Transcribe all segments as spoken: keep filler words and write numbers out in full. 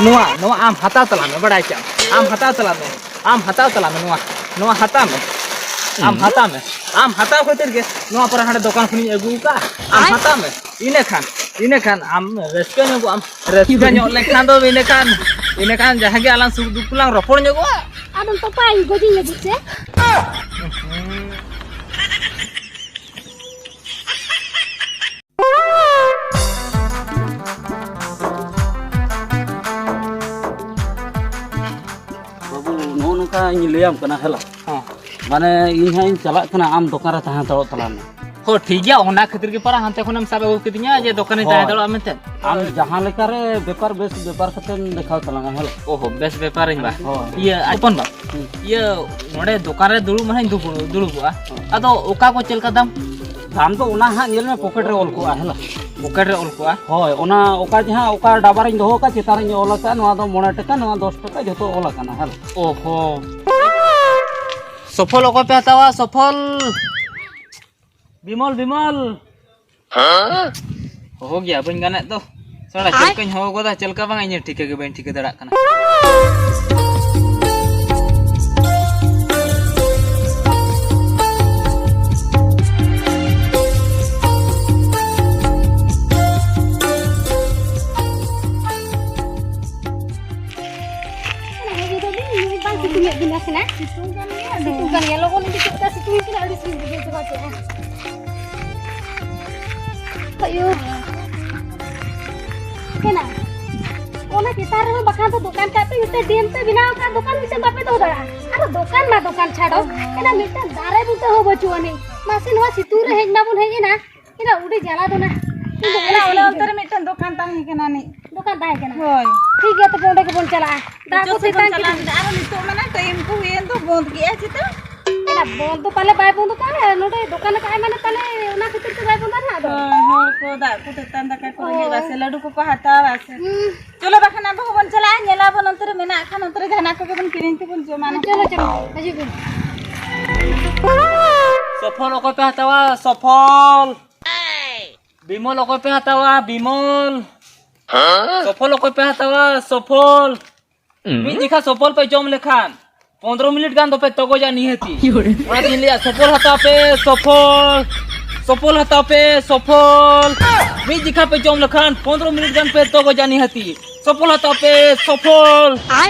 ᱱᱚᱣᱟ, ᱱᱚᱣᱟ ᱟᱢ ᱦᱟᱛᱟᱣ ᱛᱟᱞᱟᱝ ᱢᱮ, ᱵᱟᱲᱟᱭ ᱠᱮᱜᱼᱟᱢ? ᱟᱢ ᱦᱟᱛᱟᱣ ᱛᱟᱞᱟᱝ ᱢᱮ, ᱟᱢ ᱦᱟᱛᱟᱣ ᱛᱟᱞᱟᱝ ᱢᱮ, ᱱᱚᱣᱟ, ᱱᱚᱣᱟ ᱦᱟᱛᱟᱣ ᱢᱮ, ᱟᱢ ᱦᱟᱛᱟᱣ ᱢᱮ, ᱟᱢ ᱦᱟᱛᱟᱣ ᱠᱷᱟᱹᱛᱤᱨ ᱜᱮ ᱱᱚᱣᱟ ᱯᱚᱨᱮ ᱦᱟᱸᱰᱮ ᱫᱚᱠᱟᱱ ᱠᱷᱚᱱᱤᱧ ᱟᱹᱜᱩ ᱟᱠᱟᱫᱼᱟ, ᱟᱢ ᱦᱟᱛᱟᱣ ᱢᱮ᱾ ᱤᱱᱟᱹ ᱠᱷᱟᱱ, ᱤᱱᱟᱹ ᱠᱷᱟᱱ ᱟᱢ ᱨᱟᱹᱥᱠᱟᱹ ᱧᱚᱜᱚᱜ ᱟᱢ, ᱨᱟᱹᱥᱠᱟᱹ ᱧᱚᱜ ᱞᱮᱠᱷᱟᱱ ᱫᱚ ᱤᱱᱟᱹ ᱠᱷᱟᱱ, ᱤᱱᱟᱹ ᱠᱷᱟᱱ ᱡᱟᱦᱟᱸ ᱜᱮ ᱟᱞᱟᱝ ᱥᱩᱠ ᱫᱩᱠ ᱠᱚᱞᱟᱝ ᱨᱚᱯᱚᱲ ᱧᱚᱜᱚᱜᱼᱟ᱾ ᱟᱫᱚᱢ ᱛᱚᱯᱟᱭ ᱜᱚᱡᱤᱧ ᱞᱟᱹᱜᱤᱫ ᱥᱮ? ᱵᱟᱹᱵᱩ, ᱱᱚᱜᱼᱚ ᱱᱚᱝᱠᱟᱧ ᱞᱟᱹᱭᱟᱢ ᱠᱟᱱᱟ, ᱦᱮᱞᱳ᱾ ᱦᱚᱸ᱾ ᱢᱟᱱᱮ, ᱤᱧ ᱦᱟᱸᱜ ᱤᱧ ᱪᱟᱞᱟᱜ ᱠᱟᱱᱟ, ᱟᱢ ᱫᱚᱠᱟᱱ ᱨᱮ ᱛᱟᱦᱮᱸ ᱦᱟᱛᱟᱲᱚᱜ ᱛᱟᱞᱟᱝ ᱢᱮ᱾ ᱦᱚᱸ, ᱴᱷᱤᱠ ᱜᱮᱭᱟ, ᱚᱱᱟ ᱠᱷᱟᱹᱛᱤᱨ ᱜᱮ ᱯᱟᱨᱟ ᱦᱟᱱᱛᱮ ᱠᱷᱚᱱᱮᱢ ᱥᱟᱵ ᱟᱹᱜᱩ ᱠᱤᱫᱤᱧᱟ ᱡᱮ ᱫᱚᱠᱟᱱ ᱨᱮᱧ ᱛᱟᱦᱮᱸ ᱦᱳᱭ᱾ ᱦᱟᱛᱟᱲᱚᱜᱼᱟ ᱢᱮᱱᱛᱮ᱾ ᱟᱢ ᱡᱟᱦᱟᱸ ᱞᱮᱠᱟ ᱨᱮ ᱵᱮᱯᱟᱨ, ᱵᱮᱥ ᱵᱮᱯᱟᱨ ᱠᱟᱛᱮᱢ ᱫᱮᱠᱷᱟᱣ ᱛᱟᱞᱟᱝᱟ, ᱦᱮᱞᱳ᱾ ᱚᱦᱚ, ᱵᱮᱥ ᱵᱮᱯᱟᱨᱤᱧ ᱵᱟ᱾ ᱦᱳᱭ᱾ ᱤᱭᱟᱹ, ᱦᱚᱯᱚᱱ ᱵᱟ, ᱦᱩᱸ᱾ ᱤᱭᱟᱹ, ᱱᱚᱰᱮ ᱫᱚᱠᱟᱱ ᱨᱮ ᱫᱩᱲᱩᱵ ᱢᱟᱱᱮᱧ ᱫᱩᱲᱩᱵ-, ᱫᱩᱲᱩᱵᱚᱜᱼᱟ᱾ ᱟᱫᱚ ᱚᱠᱟ ᱠᱚ ᱪᱮᱫ ᱞᱮᱠᱟ ᱫᱟᱢ? ᱫᱟᱢ ᱫᱚ ᱚᱱᱟ ᱦᱟᱸᱜ ᱧᱮᱞ ᱢᱮ, ᱯᱚᱠᱮᱴ ᱨᱮ ᱚᱞ ᱠᱚᱜᱼᱟ, ᱦᱮᱞᱳ᱾ ᱯᱚᱠᱮᱴ ᱨᱮ ᱚᱞ ᱠᱚᱜᱼᱟ? ᱦᱳᱭ, ᱚᱱᱟ ᱚᱠᱟ ᱡᱟᱦᱟᱸ, ᱚᱠᱟ ᱰᱟᱵᱟᱨᱤᱧ ᱫᱚᱦᱚ ᱠᱟᱜᱼᱟ, ᱪᱮᱛᱟᱱ ᱨᱤᱧ ᱚᱞ ᱟᱠᱟᱫᱼᱟ, ᱱᱚᱣᱟ ᱫᱚ ᱢᱚᱬᱮ ᱴᱟᱠᱟ, ᱱᱚᱣᱟ ᱫᱚᱥ ᱴᱟᱠᱟ, ᱡᱷᱚᱛᱚ ᱚᱞ ᱟᱠᱟᱱᱟ, ᱦᱮᱞᱳ᱾ ᱚᱦᱚ᱾ ᱥᱚᱯᱷᱚᱞ ᱚᱠᱚᱭ ᱯᱮ ᱦᱟᱛᱟᱣᱟ? ᱥᱚᱯᱷᱚᱞ᱾ ᱵᱤᱢᱚᱞ, ᱵᱤᱢᱚᱞ᱾ ᱦᱚᱦᱚ ᱜᱮᱭᱟ, ᱵᱟᱹᱧ ᱜᱟᱱᱮᱫ ᱫᱚ᱾ ᱥᱟᱲᱟ ᱪᱮᱫ ᱞᱮᱠᱟᱧ ᱦᱚᱦᱚ ᱜᱚᱫᱟ, ᱪᱮᱫ ᱞᱮᱠᱟ ᱵᱟᱝ, ᱤᱧ ᱦᱚᱸ ᱴᱷᱤᱠᱟᱹ ᱜᱮ ᱵᱟᱹᱧ ᱴᱷᱤᱠᱟᱹ ᱫᱟᱲᱮᱭᱟᱜ ᱠᱟᱱᱟ᱾ ᱵᱟᱝ ᱥᱤᱛᱩᱝ ᱮᱫ ᱵᱤᱱᱟ ᱥᱮ ᱱᱟ? ᱥᱤᱛᱩᱝ ᱠᱟᱱ ᱜᱮᱭᱟ, ᱟᱫᱚ ᱥᱤᱛᱩᱝ ᱠᱟᱱ ᱜᱮᱭᱟ, ᱞᱚᱜᱚᱱ ᱤᱫᱤ ᱠᱮᱫ ᱯᱮ, ᱥᱤᱛᱩᱝ ᱠᱟᱱᱟ, ᱟᱹᱰᱤ ᱥᱤᱛᱩᱝ ᱵᱩᱡᱷᱟᱹᱣ ᱪᱟᱵᱟ ᱠᱮᱫᱼᱟ᱾ ᱟᱭᱳ᱾ ᱠᱟᱱᱟ᱾ ᱚᱱᱟ ᱪᱮᱛᱟᱱ ᱨᱮᱦᱚᱸ ᱵᱟᱠᱷᱟᱱ ᱫᱚ ᱫᱚᱠᱟᱱ ᱠᱟᱜ ᱯᱮ, ᱢᱤᱫᱴᱮᱱ ᱰᱮᱢ ᱯᱮ ᱵᱮᱱᱟᱣ ᱠᱟᱜ, ᱫᱚᱠᱟᱱ ᱢᱤᱫᱴᱮᱱ ᱵᱟᱯᱮ ᱫᱚᱦᱚ ᱫᱟᱲᱮᱭᱟᱜᱼᱟ᱾ ᱟᱨ ᱫᱚᱠᱟᱱ ᱢᱟ ᱫᱚᱠᱟᱱ ᱪᱷᱟᱰᱚ, ᱮᱱᱟ ᱢᱤᱫᱴᱮᱱ ᱫᱟᱨᱮ ᱵᱩᱴᱟᱹ ᱦᱚᱸ ᱵᱟᱹᱪᱩᱜ ᱟᱹᱱᱤᱡ᱾ ᱢᱟᱥᱮ ᱱᱚᱣᱟ ᱥᱤᱛᱩᱝ ᱨᱮ ᱦᱮᱡ ᱢᱟᱵᱚᱱ ᱦᱮᱡ ᱮᱱᱟ, ᱮᱱᱟ ᱩᱰᱤ ᱡᱟᱞᱟ ᱫᱚ ᱱᱟ᱾ ᱤᱧ ᱫᱚ ᱚᱱᱟ ᱵᱟᱹᱧ ᱚᱱᱟ ᱥᱤᱛᱩᱝ ᱚᱱᱛᱮ ᱨᱮ ᱢᱤᱫᱴᱮᱱ ᱫᱚᱠᱟᱱ ᱛᱟᱦᱮᱸ ᱠᱟᱱᱟ ᱱᱤᱡ᱾ ᱫᱚᱠᱟᱱ ᱛᱟᱦᱮᱸ ᱠᱟᱱᱟ? ᱦᱳᱭ᱾ ᱴᱷᱤᱠ ᱜᱮᱭᱟ, ᱛᱚᱵᱮ ᱚᱸᱰᱮ ᱜᱮᱵᱚᱱ ᱪᱟᱞᱟᱜᱼᱟ᱾ ᱫᱟᱜ ᱠᱚ ᱪᱚ ᱥᱮᱵᱚᱱ ᱛᱮᱛᱟᱝ ᱪᱟᱞᱟᱣ ᱠᱮᱫᱟ᱾ ᱞᱮᱱᱟ, ᱟᱨᱚ ᱱᱤᱛᱚᱜ ᱢᱟᱱᱮ ᱴᱟᱭᱤᱢ ᱠᱚ ᱦᱩᱭᱮᱱ ᱫᱚ ᱵᱚᱱᱫ ᱠᱮᱜᱼᱟ ᱪᱮᱛᱟ? ᱮᱱᱟ ᱵᱚᱱᱫ ᱫᱚ ᱯᱟᱞᱮ ᱵᱟᱭ ᱵᱚᱱᱫ ᱠᱟᱜᱼᱟ, ᱱᱚᱰᱮ ᱫᱚᱠᱟᱱ ᱠᱟᱜᱼᱟᱭ ᱢᱟᱱᱮ ᱯᱟᱞᱮ ᱚᱱᱟ ᱠᱷᱟᱹᱛᱤᱨ ᱛᱮ ᱵᱟᱭ ᱵᱚᱱᱫᱟ ᱱᱟᱦᱟᱜ ᱟᱫᱚ᱾ ᱦᱳᱭ, ᱦᱚᱲ ᱠᱚ ᱫᱟᱜ ᱠᱚ ᱛᱮᱛᱟᱝ, ᱫᱟᱠᱟ ᱠᱚ ᱨᱮᱸᱜᱮᱡ ᱦᱳᱭ᱾ ᱵᱟ ᱥᱮ ᱞᱟᱹᱰᱩ ᱠᱚᱠᱚ ᱦᱟᱛᱟᱣᱟ ᱥᱮ᱾ ᱦᱩᱸ᱾ ᱪᱚᱞᱚ ᱵᱟᱠᱷᱟᱱ ᱟᱵᱚ ᱦᱚᱸᱵᱚᱱ ᱪᱟᱞᱟᱜᱼᱟ, ᱧᱮᱞᱟᱵᱚᱱ ᱚᱱᱛᱮ ᱨᱮ ᱢᱮᱱᱟᱜ ᱠᱷᱟᱱ ᱚᱱᱛᱮ ᱨᱮ ᱡᱟᱦᱟᱱᱟᱜ ᱠᱚᱜᱮ ᱵᱚᱱ ᱠᱤᱨᱤᱧ ᱛᱮᱵᱚᱱ ᱡᱚᱢᱟ ᱱᱟᱦᱟᱜ᱾ ᱪᱚᱞᱚ, ᱪᱚᱞᱚ, ᱦᱤᱡᱩᱜ ᱵᱤᱱ᱾ ᱥᱚᱯᱷᱚᱞ ᱚᱠᱚᱭ ᱯᱮ ᱦᱟᱛᱟᱣᱟ? ᱥᱚᱯᱷᱚᱞ᱾ ᱵᱤᱢᱚᱞ ᱚᱠᱚᱭ ᱯᱮ ᱦᱟᱛᱟᱣᱟ? ᱵᱤᱢᱚᱞ᱾ ᱥᱚᱯᱷᱚᱞ ᱚᱠᱚᱭ ᱯᱮ ᱦᱟᱛᱟᱣᱟ? ᱥᱚᱯᱷᱚᱞ᱾ ᱢᱤᱫ ᱡᱮᱠᱷᱟ ᱥᱚᱯᱷᱚᱞ ᱯᱮ ᱡᱚᱢ ᱞᱮᱠᱷᱟᱱ ᱯᱚᱱᱫᱽᱨᱚ ᱢᱤᱱᱤᱴ ᱜᱟᱱ ᱫᱚᱯᱮ ᱛᱚᱜᱚᱡᱟ ᱱᱤᱦᱟᱹᱛᱤ᱾ ᱚᱱᱟᱛᱤᱧ ᱞᱟᱹᱭᱟ, ᱥᱚᱯᱷᱚᱞ ᱦᱟᱛᱟᱣ ᱯᱮ, ᱥᱚᱯᱷᱚᱞ᱾ ᱥᱚᱯᱷᱚᱞ ᱦᱟᱛᱟᱣ ᱯᱮ, ᱥᱚᱯᱷᱚᱞ᱾ ᱢᱤᱫ ᱡᱮᱠᱷᱟ ᱯᱮ ᱡᱚᱢ ᱞᱮᱠᱷᱟᱱ ᱯᱚᱱᱫᱽᱨᱚ ᱢᱤᱱᱤᱴ ᱜᱟᱱ ᱯᱮ ᱛᱚᱜᱚᱡᱟ ᱱᱤᱦᱟᱹᱛᱤ᱾ ᱥᱚᱯᱷᱚᱞ ᱦᱟᱛᱟᱣ ᱯᱮ, ᱥᱚᱯᱷᱚᱞ᱾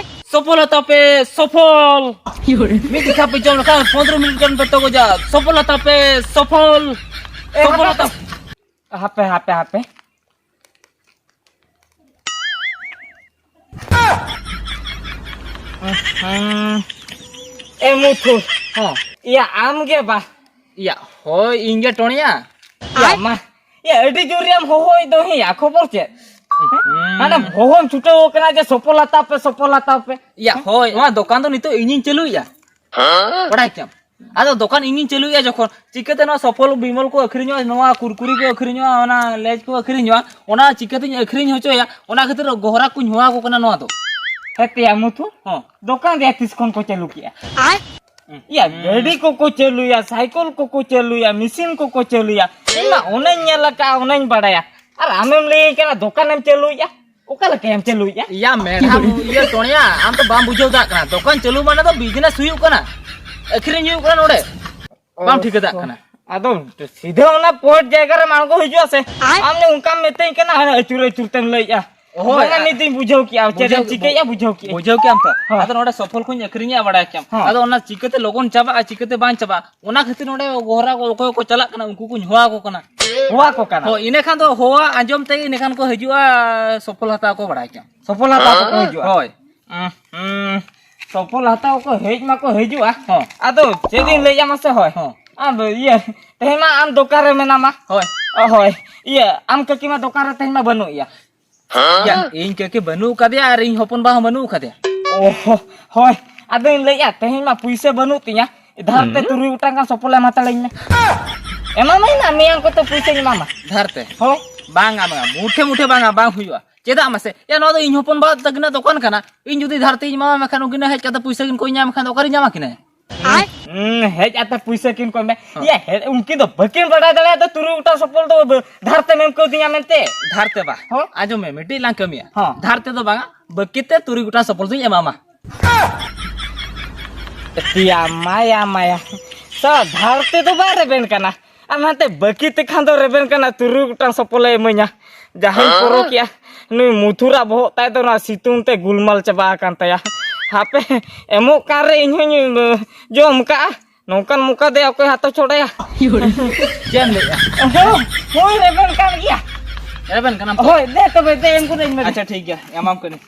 ᱥᱚᱯᱷᱚᱞ ᱦᱟᱛᱟᱣ ᱯᱮ, ᱥᱚᱯᱷᱚᱞ᱾ ᱢᱤᱫ ᱡᱮᱠᱷᱟ ᱯᱮ ᱡᱚᱢ ᱞᱮᱠᱷᱟᱱ ᱯᱚᱱᱫᱽᱨᱚ ᱢᱤᱱᱤᱴ ᱜᱟᱱ ᱯᱮ ᱛᱚᱜᱚᱡᱟ᱾ ᱥᱚᱯᱷᱚᱞ ᱦᱟᱛᱟᱣ ᱯᱮ, ᱥᱚᱯᱷᱚᱞ᱾ ᱥᱚᱯᱷᱚᱞ ᱦᱟᱛᱟᱣ᱾ ᱦᱟᱯᱮ, ᱦᱟᱯᱮ, ᱦᱟᱯᱮ᱾ ᱦᱩᱸ᱾ ᱮ ᱢᱩᱛᱷᱩ᱾ ᱦᱚᱸ᱾ ᱤᱭᱟ, ᱟᱢ ᱜᱮ ᱵᱟ? ᱤᱭᱟ, ᱦᱳᱭ, ᱤᱧ ᱜᱮ ᱴᱚᱬᱤᱭᱟ᱾ ᱤᱭᱟ, ᱢᱟ᱾ ᱤᱭᱟ, ᱟᱹᱰᱤ ᱡᱳᱨ ᱨᱮᱢ ᱦᱚᱦᱚᱭ ᱫᱚ ᱦᱮᱸᱭᱟ, ᱠᱷᱚᱵᱚᱨ ᱪᱮᱫ? ᱦᱩᱸ᱾ ᱦᱟᱱᱮ ᱦᱚᱦᱚᱢ ᱪᱷᱩᱴᱟᱹᱣ ᱠᱟᱱᱟ ᱡᱮ ᱥᱚᱯᱷᱚᱞ ᱦᱟᱛᱟᱣ ᱯᱮ, ᱥᱚᱯᱷᱚᱞ ᱦᱟᱛᱟᱣ ᱯᱮ᱾ ᱤᱭᱟ, ᱦᱳᱭ, ᱱᱚᱣᱟ ᱫᱚᱠᱟᱱ ᱫᱚ ᱱᱤᱛᱚᱜ ᱤᱧᱤᱧ ᱪᱟᱹᱞᱩᱭᱮᱫᱼᱟ᱾ ᱵᱟᱲᱟᱭ ᱠᱮᱫᱟᱢ? ᱟᱫᱚ ᱫᱚᱠᱟᱱ ᱤᱧᱤᱧ ᱪᱟᱹᱞᱩᱭᱮᱫᱼᱟ ᱡᱚᱠᱷᱚᱱ, ᱪᱤᱠᱟᱹᱛᱮ ᱱᱚᱣᱟ ᱥᱚᱯᱷᱚᱞ ᱵᱤᱢᱚᱞ ᱠᱚ ᱟᱹᱠᱷᱨᱤᱧᱚᱜᱼᱟ, ᱱᱚᱣᱟ ᱠᱩᱨᱠᱩᱨᱤ ᱠᱚ ᱟᱹᱠᱷᱨᱤᱧᱚᱜᱼᱟ, ᱚᱱᱟ ᱞᱮᱡᱽ ᱠᱚ ᱟᱹᱠᱷᱨᱤᱧᱚᱜᱼᱟ, ᱚᱱᱟ ᱪᱤᱠᱟᱹᱛᱤᱧ ᱟᱹᱠᱷᱨᱤᱧ ᱦᱚᱪᱚᱭᱟ? ᱚᱱᱟ ᱠᱷᱟᱹᱛᱤᱨ ᱜᱚᱦᱨᱟ ᱠᱚᱧ ᱦᱚᱦᱚ ᱟᱠᱚ ᱠᱟᱱᱟ ᱱᱚᱣᱟ ᱫᱚ᱾ ᱦᱮᱸ ᱛᱮᱭᱟ ᱢᱩᱛᱷᱩ, ᱦᱚᱸ᱾ ᱫᱚᱠᱟᱱ ᱨᱮᱭᱟᱜ ᱛᱤᱥ ᱠᱷᱚᱱ ᱠᱚ ᱪᱟᱹᱞᱩ ᱠᱮᱜᱼᱟ? ᱤᱭᱟ, ᱦᱩᱸ᱾ ᱜᱟᱹᱰᱤ ᱠᱚᱠᱚ ᱪᱟᱹᱞᱩᱭᱟ, ᱥᱟᱭᱠᱮᱞ ᱠᱚᱠᱚ ᱪᱟᱹᱞᱩᱭᱟ, ᱢᱮᱥᱤᱱ ᱠᱚᱠᱚ ᱪᱟᱹᱞᱩᱭᱟ᱾ ᱤᱧ ᱢᱟ ᱚᱱᱟᱧ ᱧᱮᱞ ᱟᱠᱟᱫᱼᱟ, ᱚᱱᱟᱧ ᱵᱟᱲᱟᱭᱟ᱾ ᱟᱨ ᱟᱢᱮᱢ ᱞᱟᱹᱭᱟᱹᱧ ᱠᱟᱱᱟ ᱫᱚᱠᱟᱱᱮᱢ ᱪᱟᱹᱞᱩᱭᱮᱫᱼᱟ? ᱚᱠᱟ ᱞᱮᱠᱟᱭᱟᱢ ᱪᱟᱹᱞᱩᱭᱮᱫᱼᱟ? ᱤᱭᱟ, ᱢᱮᱰᱟᱢ, ᱤᱭᱟᱹ, ᱴᱚᱬᱭᱟ, ᱟᱢ ᱛᱚ ᱵᱟᱢ ᱵᱩᱡᱷᱟᱹᱣ ᱫᱟᱲᱮᱭᱟᱜ ᱠᱟᱱᱟ᱾ ᱫᱚᱠᱟᱱ ᱪᱟᱹᱞᱩ ᱢᱟᱱᱮ ᱫᱚ ᱵᱤᱡᱽᱱᱮᱥ ᱦᱩᱭᱩᱜ ᱠᱟᱱᱟ, ᱟᱹᱠᱷᱨᱤᱧ ᱦᱩᱭᱩᱜ ᱠᱟᱱᱟ ᱱᱚᱰᱮ᱾ ᱵᱟᱢ ᱴᱷᱤᱠᱟᱹ ᱫᱟᱲᱮᱭᱟᱜ ᱠᱟᱱᱟ᱾ ᱟᱫᱚ ᱥᱤᱫᱷᱟᱹ ᱚᱱᱟ ᱯᱚᱭᱮᱱᱴ ᱡᱟᱭᱜᱟ ᱨᱮᱢ ᱟᱬᱜᱚ ᱦᱤᱡᱩᱜᱼᱟ ᱥᱮ? ᱟᱢ ᱫᱚ ᱚᱱᱠᱟᱢ ᱢᱤᱛᱟᱹᱧ ᱠᱟᱱᱟ, ᱦᱟᱱᱮ ᱟᱹᱪᱩᱨ ᱟᱹᱪᱩᱨ ᱛᱮᱢ ᱞᱟᱹᱭᱮᱫᱼᱟ᱾ ᱦᱳᱭ, ᱵᱟᱝᱟ, ᱱᱤᱛ ᱫᱚᱧ ᱵᱩᱡᱷᱟᱹᱣ ᱠᱮᱜᱼᱟ, ᱪᱮᱫ ᱮᱢ ᱵᱩᱡᱷᱟᱹᱣ, ᱪᱤᱠᱟᱹᱭᱮᱫᱼᱟ, ᱵᱩᱡᱷᱟᱹᱣ ᱠᱮᱜᱼᱟᱹᱧ᱾ ᱵᱩᱡᱷᱟᱹᱣ ᱠᱮᱜᱼᱟᱢ ᱛᱚ? ᱦᱳᱭ᱾ ᱟᱫᱚ ᱱᱚᱰᱮ ᱥᱚᱯᱷᱚᱞ ᱠᱚᱧ ᱟᱹᱠᱷᱨᱤᱧᱮᱜᱼᱟ, ᱵᱟᱲᱟᱭ ᱠᱮᱜᱼᱟᱢ᱾ ᱦᱚᱸ᱾ ᱟᱫᱚ ᱚᱱᱟ ᱪᱤᱠᱟᱹᱛᱮ ᱞᱚᱜᱚᱱ ᱪᱟᱵᱟᱜᱼᱟ, ᱪᱤᱠᱟᱹᱛᱮ ᱵᱟᱝ ᱪᱟᱵᱟᱜᱼᱟ, ᱚᱱᱟ ᱠᱷᱟᱹᱛᱤᱨ ᱱᱚᱰᱮ ᱜᱚᱦᱨᱟ ᱠᱚ ᱚᱠᱚᱭ ᱠᱚ ᱪᱟᱞᱟᱜ ᱠᱟᱱᱟ, ᱩᱱᱠᱩ ᱠᱚᱧ ᱦᱚᱦᱚ ᱟᱠᱚ ᱠᱟᱱᱟ᱾ ᱦᱚᱦᱚ ᱟᱠᱚ ᱠᱟᱱᱟ? ᱦᱳᱭ, ᱤᱱᱟᱹ ᱠᱷᱟᱱ ᱫᱚ ᱦᱚᱦᱚ ᱟᱸᱡᱚᱢ ᱛᱮᱜᱮ ᱤᱱᱟᱹ ᱠᱷᱟᱱ ᱠᱚ ᱦᱤᱡᱩᱜᱼᱟ, ᱥᱚᱯᱷᱚᱞ ᱦᱟᱛᱟᱣ ᱠᱚ ᱵᱟᱲᱟᱭ ᱠᱮᱜᱼᱟᱢ᱾ ᱥᱚᱯᱷᱚᱞ ᱦᱟᱛᱟᱣ ᱠᱚᱠᱚ ᱦᱤᱡᱩᱜᱼᱟ? ᱦᱳᱭ᱾ ᱩᱸ, ᱦᱩᱸ, ᱥᱚᱯᱷᱚᱞ ᱦᱟᱛᱟᱣ ᱠᱚ ᱦᱮᱡ ᱢᱟᱠᱚ ᱦᱤᱡᱩᱜᱼᱟ᱾ ᱦᱚᱸ᱾ ᱟᱫᱚ ᱪᱮᱫ ᱤᱧ ᱞᱟᱹᱭᱟ ᱢᱟᱥᱮ, ᱦᱳᱭ᱾ ᱦᱚᱸ᱾ ᱟᱫᱚ ᱤᱭᱟᱹ, ᱛᱮᱦᱮᱧ ᱢᱟ ᱟᱢ ᱫᱚᱠᱟᱱ ᱨᱮ ᱢᱮᱱᱟᱢᱟ᱾ ᱦᱳᱭ᱾ ᱚ, ᱦᱳᱭ᱾ ᱤᱭᱟᱹ, ᱟᱢ ᱠᱟᱹᱠᱤ ᱢᱟ ᱫᱚᱠᱟᱱ ᱨᱮ ᱛᱮᱦᱮᱧ ᱢᱟ ᱵᱟᱹᱱᱩᱜ ᱮᱭᱟ᱾ ᱤᱭᱟᱹ, ᱤᱧ ᱠᱟᱹᱠᱤ ᱵᱟᱹᱱᱩᱜ ᱟᱠᱟᱫᱮᱭᱟ ᱟᱨ ᱤᱧ ᱦᱚᱯᱚᱱ ᱵᱟ ᱦᱚᱸ ᱵᱟᱹᱱᱩᱜ ᱟᱠᱟᱫᱮᱭᱟ᱾ ᱚ, ᱦᱳᱭ᱾ ᱟᱫᱚᱧ ᱞᱟᱹᱭᱮᱫᱼᱟ, ᱛᱮᱦᱮᱧ ᱢᱟ ᱯᱩᱭᱥᱟᱹ ᱵᱟᱹᱱᱩᱜ ᱛᱤᱧᱟ᱾ ᱫᱷᱟᱨ ᱛᱮ ᱦᱩᱸ᱾ ᱛᱩᱨᱩᱭ ᱜᱚᱴᱟᱝ ᱜᱟᱱ ᱥᱚᱯᱷᱚᱞ ᱮᱢ ᱦᱟᱛᱟᱲᱟᱹᱧ ᱢᱮ᱾ ᱮᱢᱟᱢᱟᱹᱧ ᱱᱟ, ᱢᱮᱭᱟᱝ ᱠᱚᱛᱮ ᱯᱩᱭᱥᱟᱹᱧ ᱮᱢᱟᱢᱟ᱾ ᱫᱷᱟᱨ ᱛᱮ? ᱦᱳᱭ᱾ ᱵᱟᱝᱟ, ᱵᱟᱝᱟ, ᱢᱩᱴᱷᱮ ᱢᱩᱴᱷᱮ ᱵᱟᱝᱟ, ᱵᱟᱝ ᱦᱩᱭᱩᱜᱼᱟ᱾ ᱪᱮᱫᱟᱜ ᱢᱟᱥᱮ? ᱭᱟ, ᱱᱚᱣᱟ ᱫᱚ ᱤᱧ ᱦᱚᱯᱚᱱ ᱵᱟ ᱛᱟᱹᱠᱤᱱᱟᱜ ᱫᱚᱠᱟᱱ ᱠᱟᱱᱟ᱾ ᱤᱧ ᱡᱩᱫᱤ ᱫᱷᱟᱨ ᱛᱮᱧ ᱮᱢᱟᱢᱟ, ᱢᱮᱱᱠᱷᱟᱱ ᱩᱱᱠᱤᱱ ᱦᱮᱡ ᱠᱟᱛᱮ ᱯᱩᱭᱥᱟᱹ ᱠᱤᱱ ᱠᱚᱭ ᱧᱟᱢ ᱠᱷᱟᱱ ᱫᱚ ᱚᱠᱟᱨᱮᱧ ᱧᱟᱢᱟ ᱠᱤᱱᱟ? ᱦᱩᱸ, ᱦᱮᱡ ᱟᱛᱮ ᱯᱩᱭᱥᱟᱹ ᱠᱤᱱ ᱠᱚᱭ ᱢᱮ᱾ ᱦᱚᱸ᱾ ᱤᱭᱟᱹ, ᱦᱮᱡ, ᱩᱱᱠᱤᱱ ᱫᱚ ᱵᱟᱹᱠᱤᱱ ᱵᱟᱰᱟᱭ ᱫᱟᱲᱮᱭᱟᱜᱼᱟ ᱛᱚ, ᱛᱩᱨᱩᱭ ᱜᱚᱴᱟᱝ ᱥᱚᱯᱚᱞ ᱫᱚ ᱵ-, ᱫᱷᱟᱨ ᱛᱮᱢ ᱮᱢ ᱠᱟᱣᱫᱤᱧᱟ ᱢᱮᱱᱛᱮ᱾ ᱫᱷᱟᱨ ᱛᱮ ᱵᱟ᱾ ᱦᱚᱸ᱾ ᱟᱸᱡᱚᱢ ᱢᱮ, ᱢᱤᱫᱴᱤᱡ ᱞᱟᱝ ᱠᱟᱹᱢᱤᱭᱟ᱾ ᱦᱚᱸ᱾ ᱫᱷᱟᱨ ᱛᱮ ᱫᱚ ᱵᱟᱝᱟ, ᱵᱟᱹᱠᱤ ᱛᱮ ᱛᱩᱨᱩᱭ ᱜᱚᱴᱟᱝ ᱥᱚᱯᱚᱞ ᱫᱚᱧ ᱮᱢᱟᱢᱟ᱾ ᱮᱛᱤᱭᱟ, ᱢᱟᱭᱟ, ᱢᱟᱭᱟ᱾ ᱥᱟ, ᱫᱷᱟᱨ ᱛᱮ ᱫᱚ ᱵᱟᱭ ᱨᱮᱵᱮᱱ ᱠᱟᱱᱟ᱾ ᱟᱨ ᱱᱟᱛᱮ ᱵᱟᱹᱠᱤ ᱛᱮᱠᱷᱟᱱ ᱫᱚ ᱨᱮᱵᱮᱱ ᱠᱟᱱᱟ, ᱛᱩᱨᱩᱭ ᱜᱚᱴᱟᱝ ᱥᱚᱯᱚᱞᱮ ᱤᱢᱟᱹᱧᱟ᱾ ᱡᱟᱦᱟᱸᱧ ᱯᱚᱨᱚᱠᱮᱜᱼᱟ, ᱱᱩᱭ ᱢᱩᱛᱷᱩᱨᱟᱜ ᱵᱚᱦᱚᱜ ᱛᱟᱭ ᱫᱚ ᱱᱚᱣᱟ ᱥᱤᱛᱩᱝ ᱛᱮ ᱜᱩᱞᱢᱟᱞ ᱪᱟᱵᱟ ᱟᱠᱟᱱ ᱛᱟᱭᱟ᱾ ᱦᱟᱯᱮ, ᱮᱢᱚᱜ ᱠᱟᱱ ᱨᱮ ᱤᱧ ᱦᱚᱸᱧ, ᱮ, ᱡᱚᱢ ᱠᱟᱜᱼᱟ᱾ ᱱᱚᱝᱠᱟᱱ ᱢᱚᱠᱟ ᱫᱮ ᱚᱠᱚᱭ ᱦᱟᱛᱚ ᱪᱷᱚᱲᱟᱭᱟ? ᱪᱮᱫ ᱮᱢ ᱞᱟᱹᱭᱮᱜᱼᱟ? ᱦᱳᱭ, ᱦᱳᱭ, ᱨᱮᱵᱮᱱ ᱠᱟᱱ ᱜᱮᱭᱟ᱾ ᱨᱮᱵᱮᱱ ᱠᱟᱱᱟᱢ ᱛᱚ? ᱦᱳᱭ, ᱫᱮ ᱛᱚᱵᱮ, ᱫᱮ, ᱮᱢ ᱠᱟᱹᱫᱟᱹᱧ ᱢᱮ᱾ ᱟᱪᱪᱷᱟ, ᱴᱷᱤᱠ ᱜᱮᱭᱟ, ᱮᱢᱟᱢ ᱠᱟᱹᱱᱟᱹᱧ᱾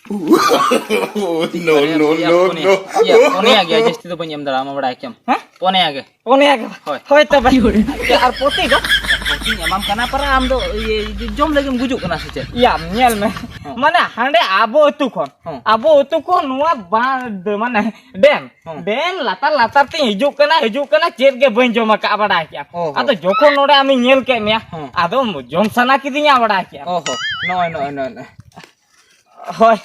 No, no, ᱯᱩᱱᱭᱟ, no, ᱯᱩᱱᱭᱟ, no᱾ ᱤᱭᱟᱹ, ᱯᱩᱱᱭᱟ ᱜᱮ, ᱡᱟᱹᱥᱛᱤ ᱫᱚ ᱵᱟᱹᱧ ᱮᱢ ᱫᱟᱲᱮᱭᱟᱢᱟ, ᱵᱟᱲᱟᱭ ᱠᱮᱭᱟᱢ᱾ ᱦᱮᱸ? ᱯᱩᱱᱭᱟ ᱜᱮ᱾ ᱯᱩᱱᱭᱟ ᱜᱮ? ᱦᱳᱭ᱾ ᱦᱳᱭ ᱛᱚᱵᱮ᱾ ᱤᱭᱟᱹ, ᱟᱨ ᱯᱚᱛᱤ ᱫᱚ? ᱯᱚᱛᱤᱧ ᱮᱢᱟᱢ ᱠᱟᱱᱟ, ᱯᱟᱨᱟ ᱟᱢ ᱫᱚ, ᱤᱭᱟᱹ, ᱡᱚᱢ ᱞᱟᱹᱜᱤᱫ ᱮᱢ ᱜᱩᱡᱩᱜ ᱠᱟᱱᱟ ᱥᱮ ᱪᱮᱫ? ᱭᱟ, ᱧᱮᱞ ᱢᱮ᱾ ᱦᱚᱸ᱾ ᱢᱟᱱᱮ, ᱦᱟᱸᱰᱮ ᱟᱵᱚ ᱟᱹᱛᱩ ᱠᱷᱚᱱ, ᱦᱚᱸ᱾ ᱟᱵᱚ ᱟᱹᱛᱩ ᱠᱷᱚᱱ ᱱᱚᱣᱟ ᱵᱟᱸᱫᱽ, ᱢᱟᱱᱮ, ᱰᱮᱢ, ᱦᱚᱸ᱾ ᱰᱮᱢ ᱞᱟᱛᱟᱨ ᱞᱟᱛᱟᱨ ᱛᱤᱧ ᱦᱤᱡᱩᱜ ᱠᱟᱱᱟ, ᱦᱤᱡᱩᱜ ᱠᱟᱱᱟ, ᱪᱮᱫ ᱜᱮ ᱵᱟᱹᱧ ᱡᱚᱢ ᱟᱠᱟᱫᱼᱟ, ᱵᱟᱲᱟᱭ ᱠᱮᱜᱼᱟ᱾ ᱚ ᱦᱚᱸ᱾ ᱟᱫᱚ ᱡᱚᱠᱷᱚᱱ ᱱᱚᱰᱮ ᱟᱢᱤᱧ ᱧᱮᱞ ᱠᱮᱫ ᱢᱮᱭᱟ, ᱦᱚᱸ᱾ ᱟᱫᱚ ᱡᱚᱢ ᱥᱟᱱᱟ ᱠᱤᱫᱤᱧᱟ, ᱵᱟᱲᱟᱭ ᱠᱮᱜᱼᱟ᱾ ᱚ ᱦᱚᱸ᱾ ᱱᱚᱜᱼᱚᱭ, ᱱᱚᱜᱼᱚᱭ, ᱱᱚᱜᱼᱚᱭ, ᱱᱚᱜᱼᱚᱭ᱾ ᱦᱳᱭ᱾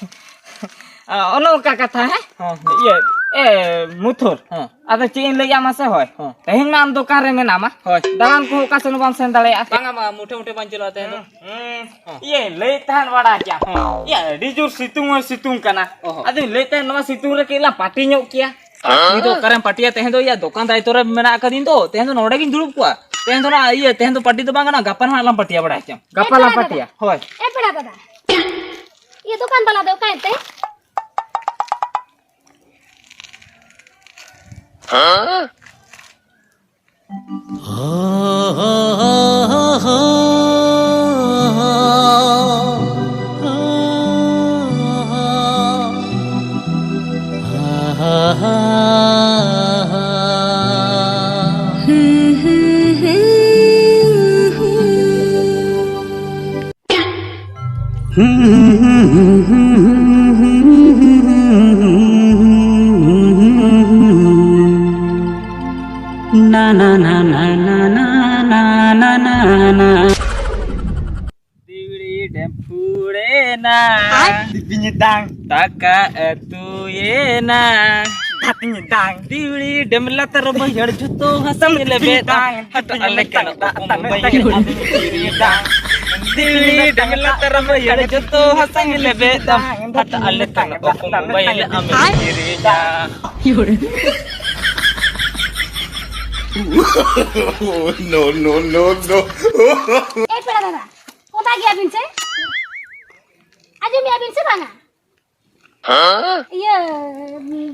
ᱚᱱᱮ ᱚᱱᱠᱟ ᱠᱟᱛᱷᱟ, ᱦᱮᱸ? ᱦᱚᱸ, ᱦᱚᱸ᱾ ᱤᱭᱟᱹ, ᱮ, ᱢᱩᱛᱷᱩᱨ᱾ ᱦᱚᱸ᱾ ᱟᱫᱚ ᱪᱮᱫ ᱤᱧ ᱞᱟᱹᱭᱟ ᱢᱟᱥᱮ, ᱦᱳᱭ᱾ ᱦᱚᱸ᱾ ᱛᱮᱦᱮᱧ ᱢᱟ ᱟᱢ ᱫᱚᱠᱟᱱ ᱨᱮ ᱢᱮᱱᱟᱢᱟ᱾ ᱦᱳᱭ᱾ ᱫᱟᱬᱟᱱ ᱠᱚᱦᱚᱸ ᱚᱠᱟ ᱥᱮᱫ ᱦᱚᱸ ᱵᱟᱢ ᱥᱮᱱ ᱫᱟᱲᱮᱭᱟᱜᱼᱟ᱾ ᱵᱟᱝᱟ, ᱵᱟᱝᱟ, ᱢᱩᱴᱷᱮ ᱢᱩᱴᱷᱮ ᱵᱟᱹᱧ ᱪᱟᱞᱟᱜᱼᱟ ᱛᱮᱦᱮᱧ ᱫᱚ᱾ ᱦᱩᱸ᱾ ᱦᱚᱸ᱾ ᱤᱭᱟᱹ, ᱞᱟᱹᱭᱮᱫ ᱛᱟᱦᱮᱸᱫ ᱵᱟᱲᱟ ᱠᱮᱜᱼᱟ᱾ ᱦᱚᱸ᱾ ᱤᱭᱟᱹ, ᱟᱹᱰᱤ ᱡᱳᱨ ᱥᱤᱛᱩᱝ ᱦᱚᱸᱭ ᱥᱤᱛᱩᱝ ᱠᱟᱱᱟ᱾ ᱚ ᱦᱚᱸ᱾ ᱟᱫᱚᱧ ᱞᱟᱹᱭᱮᱫ ᱛᱟᱦᱮᱸᱫ ᱱᱚᱣᱟ ᱥᱤᱛᱩᱝ ᱨᱮ ᱠᱟᱹᱡ ᱞᱟᱝ ᱯᱟᱨᱴᱤ ᱧᱚᱜ ᱠᱮᱭᱟ᱾ ᱯᱟᱨᱴᱤ ᱫᱚ ᱚᱠᱟᱨᱮᱢ ᱯᱟᱨᱴᱤᱭᱟ? ᱛᱮᱦᱮᱧ ᱫᱚ ᱤᱭᱟᱹ ᱫᱚᱠᱟᱱ ᱫᱟᱭᱤᱛᱛᱚ ᱨᱮ ᱢᱮᱱᱟᱜ ᱟᱠᱟᱫᱤᱧ ᱫᱚ᱾ ᱛᱮᱦᱮᱧ ᱫᱚ ᱱᱚᱰᱮ ᱜᱤᱧ ᱫᱩᱲᱩᱵ ᱠᱚᱜᱼᱟ᱾ ᱛᱮᱦᱮᱧ ᱫᱚ ᱱᱟ ᱤᱭᱟᱹ, ᱛᱮᱦᱮᱧ ᱫᱚ ᱯᱟᱨᱴᱤ ᱫᱚ ᱵᱟᱝ ᱠᱟᱱᱟ, ᱜᱟᱯᱟ ᱱᱟᱦᱟᱜ ᱞᱟᱝ ᱯᱟᱨᱴᱤᱭᱟ, ᱵᱟᱲᱟᱭ ᱠᱮᱜᱼᱟᱢ᱾ ᱜᱟᱯᱟ ᱞᱟᱝ ᱯᱟᱨᱴᱤᱭᱟ᱾ ᱦᱳᱭ᱾ ᱮ ᱯᱮᱲᱟ ᱫᱟᱫᱟ, ᱤᱭᱟᱹ ᱫᱚᱠᱟᱱ ᱵᱟᱞᱟ ᱫᱚ ᱚᱠᱟᱭᱮᱱ ᱛᱮ? Na na na na na na na na na na. ᱰᱤᱣᱲᱤ ᱰᱮᱢ᱾ ᱩᱲᱮᱱᱟ᱾ ᱫᱤᱯᱤᱧ ᱫᱟᱝ᱾ ᱫᱟᱠᱟ ᱩᱛᱩᱭᱮᱱᱟ᱾ ᱫᱷᱟᱹᱛᱤᱧ ᱫᱟᱝ᱾ ᱫᱤᱣᱲᱤ ᱰᱮᱢ ᱞᱟᱛᱟᱨ ᱵᱟᱹᱭᱦᱟᱹᱲ ᱡᱷᱚᱛᱚ ᱦᱟᱥᱟᱧ ᱞᱮᱵᱮᱫᱟ᱾ ᱦᱟᱴ ᱟᱞᱮ ᱠᱟᱱᱟ ᱚᱠᱚᱢ ᱵᱟᱹᱭᱦᱟᱹᱲ ᱟᱢᱮᱢ ᱠᱤᱨᱤᱧᱮᱫᱟ᱾ ᱫᱤᱣᱲᱤ ᱰᱮᱢ ᱞᱟᱛᱟᱨ ᱵᱟᱹᱭᱦᱟᱹᱲ ᱡᱷᱚᱛᱚ ᱦᱟᱥᱟᱧ ᱞᱮᱵᱮᱫᱟ᱾ ᱦᱟᱴ ᱟᱞᱮ ᱠᱟᱱᱟ ᱚᱠᱚᱢ ᱵᱟᱹᱭᱦᱟᱹᱲ ᱟᱢᱮᱢ ᱠᱤᱨᱤᱧᱮᱫᱟ᱾ No, no, no, no. ᱮ ᱯᱮᱲᱟ ᱫᱟᱫᱟ, ᱚᱫᱟ ᱜᱮᱭᱟᱵᱤᱱ ᱥᱮ? ᱟᱸᱡᱚᱢᱮᱜᱼᱟ ᱵᱤᱱ ᱥᱮ ᱵᱟᱝᱟ? ᱤᱭᱟᱹ,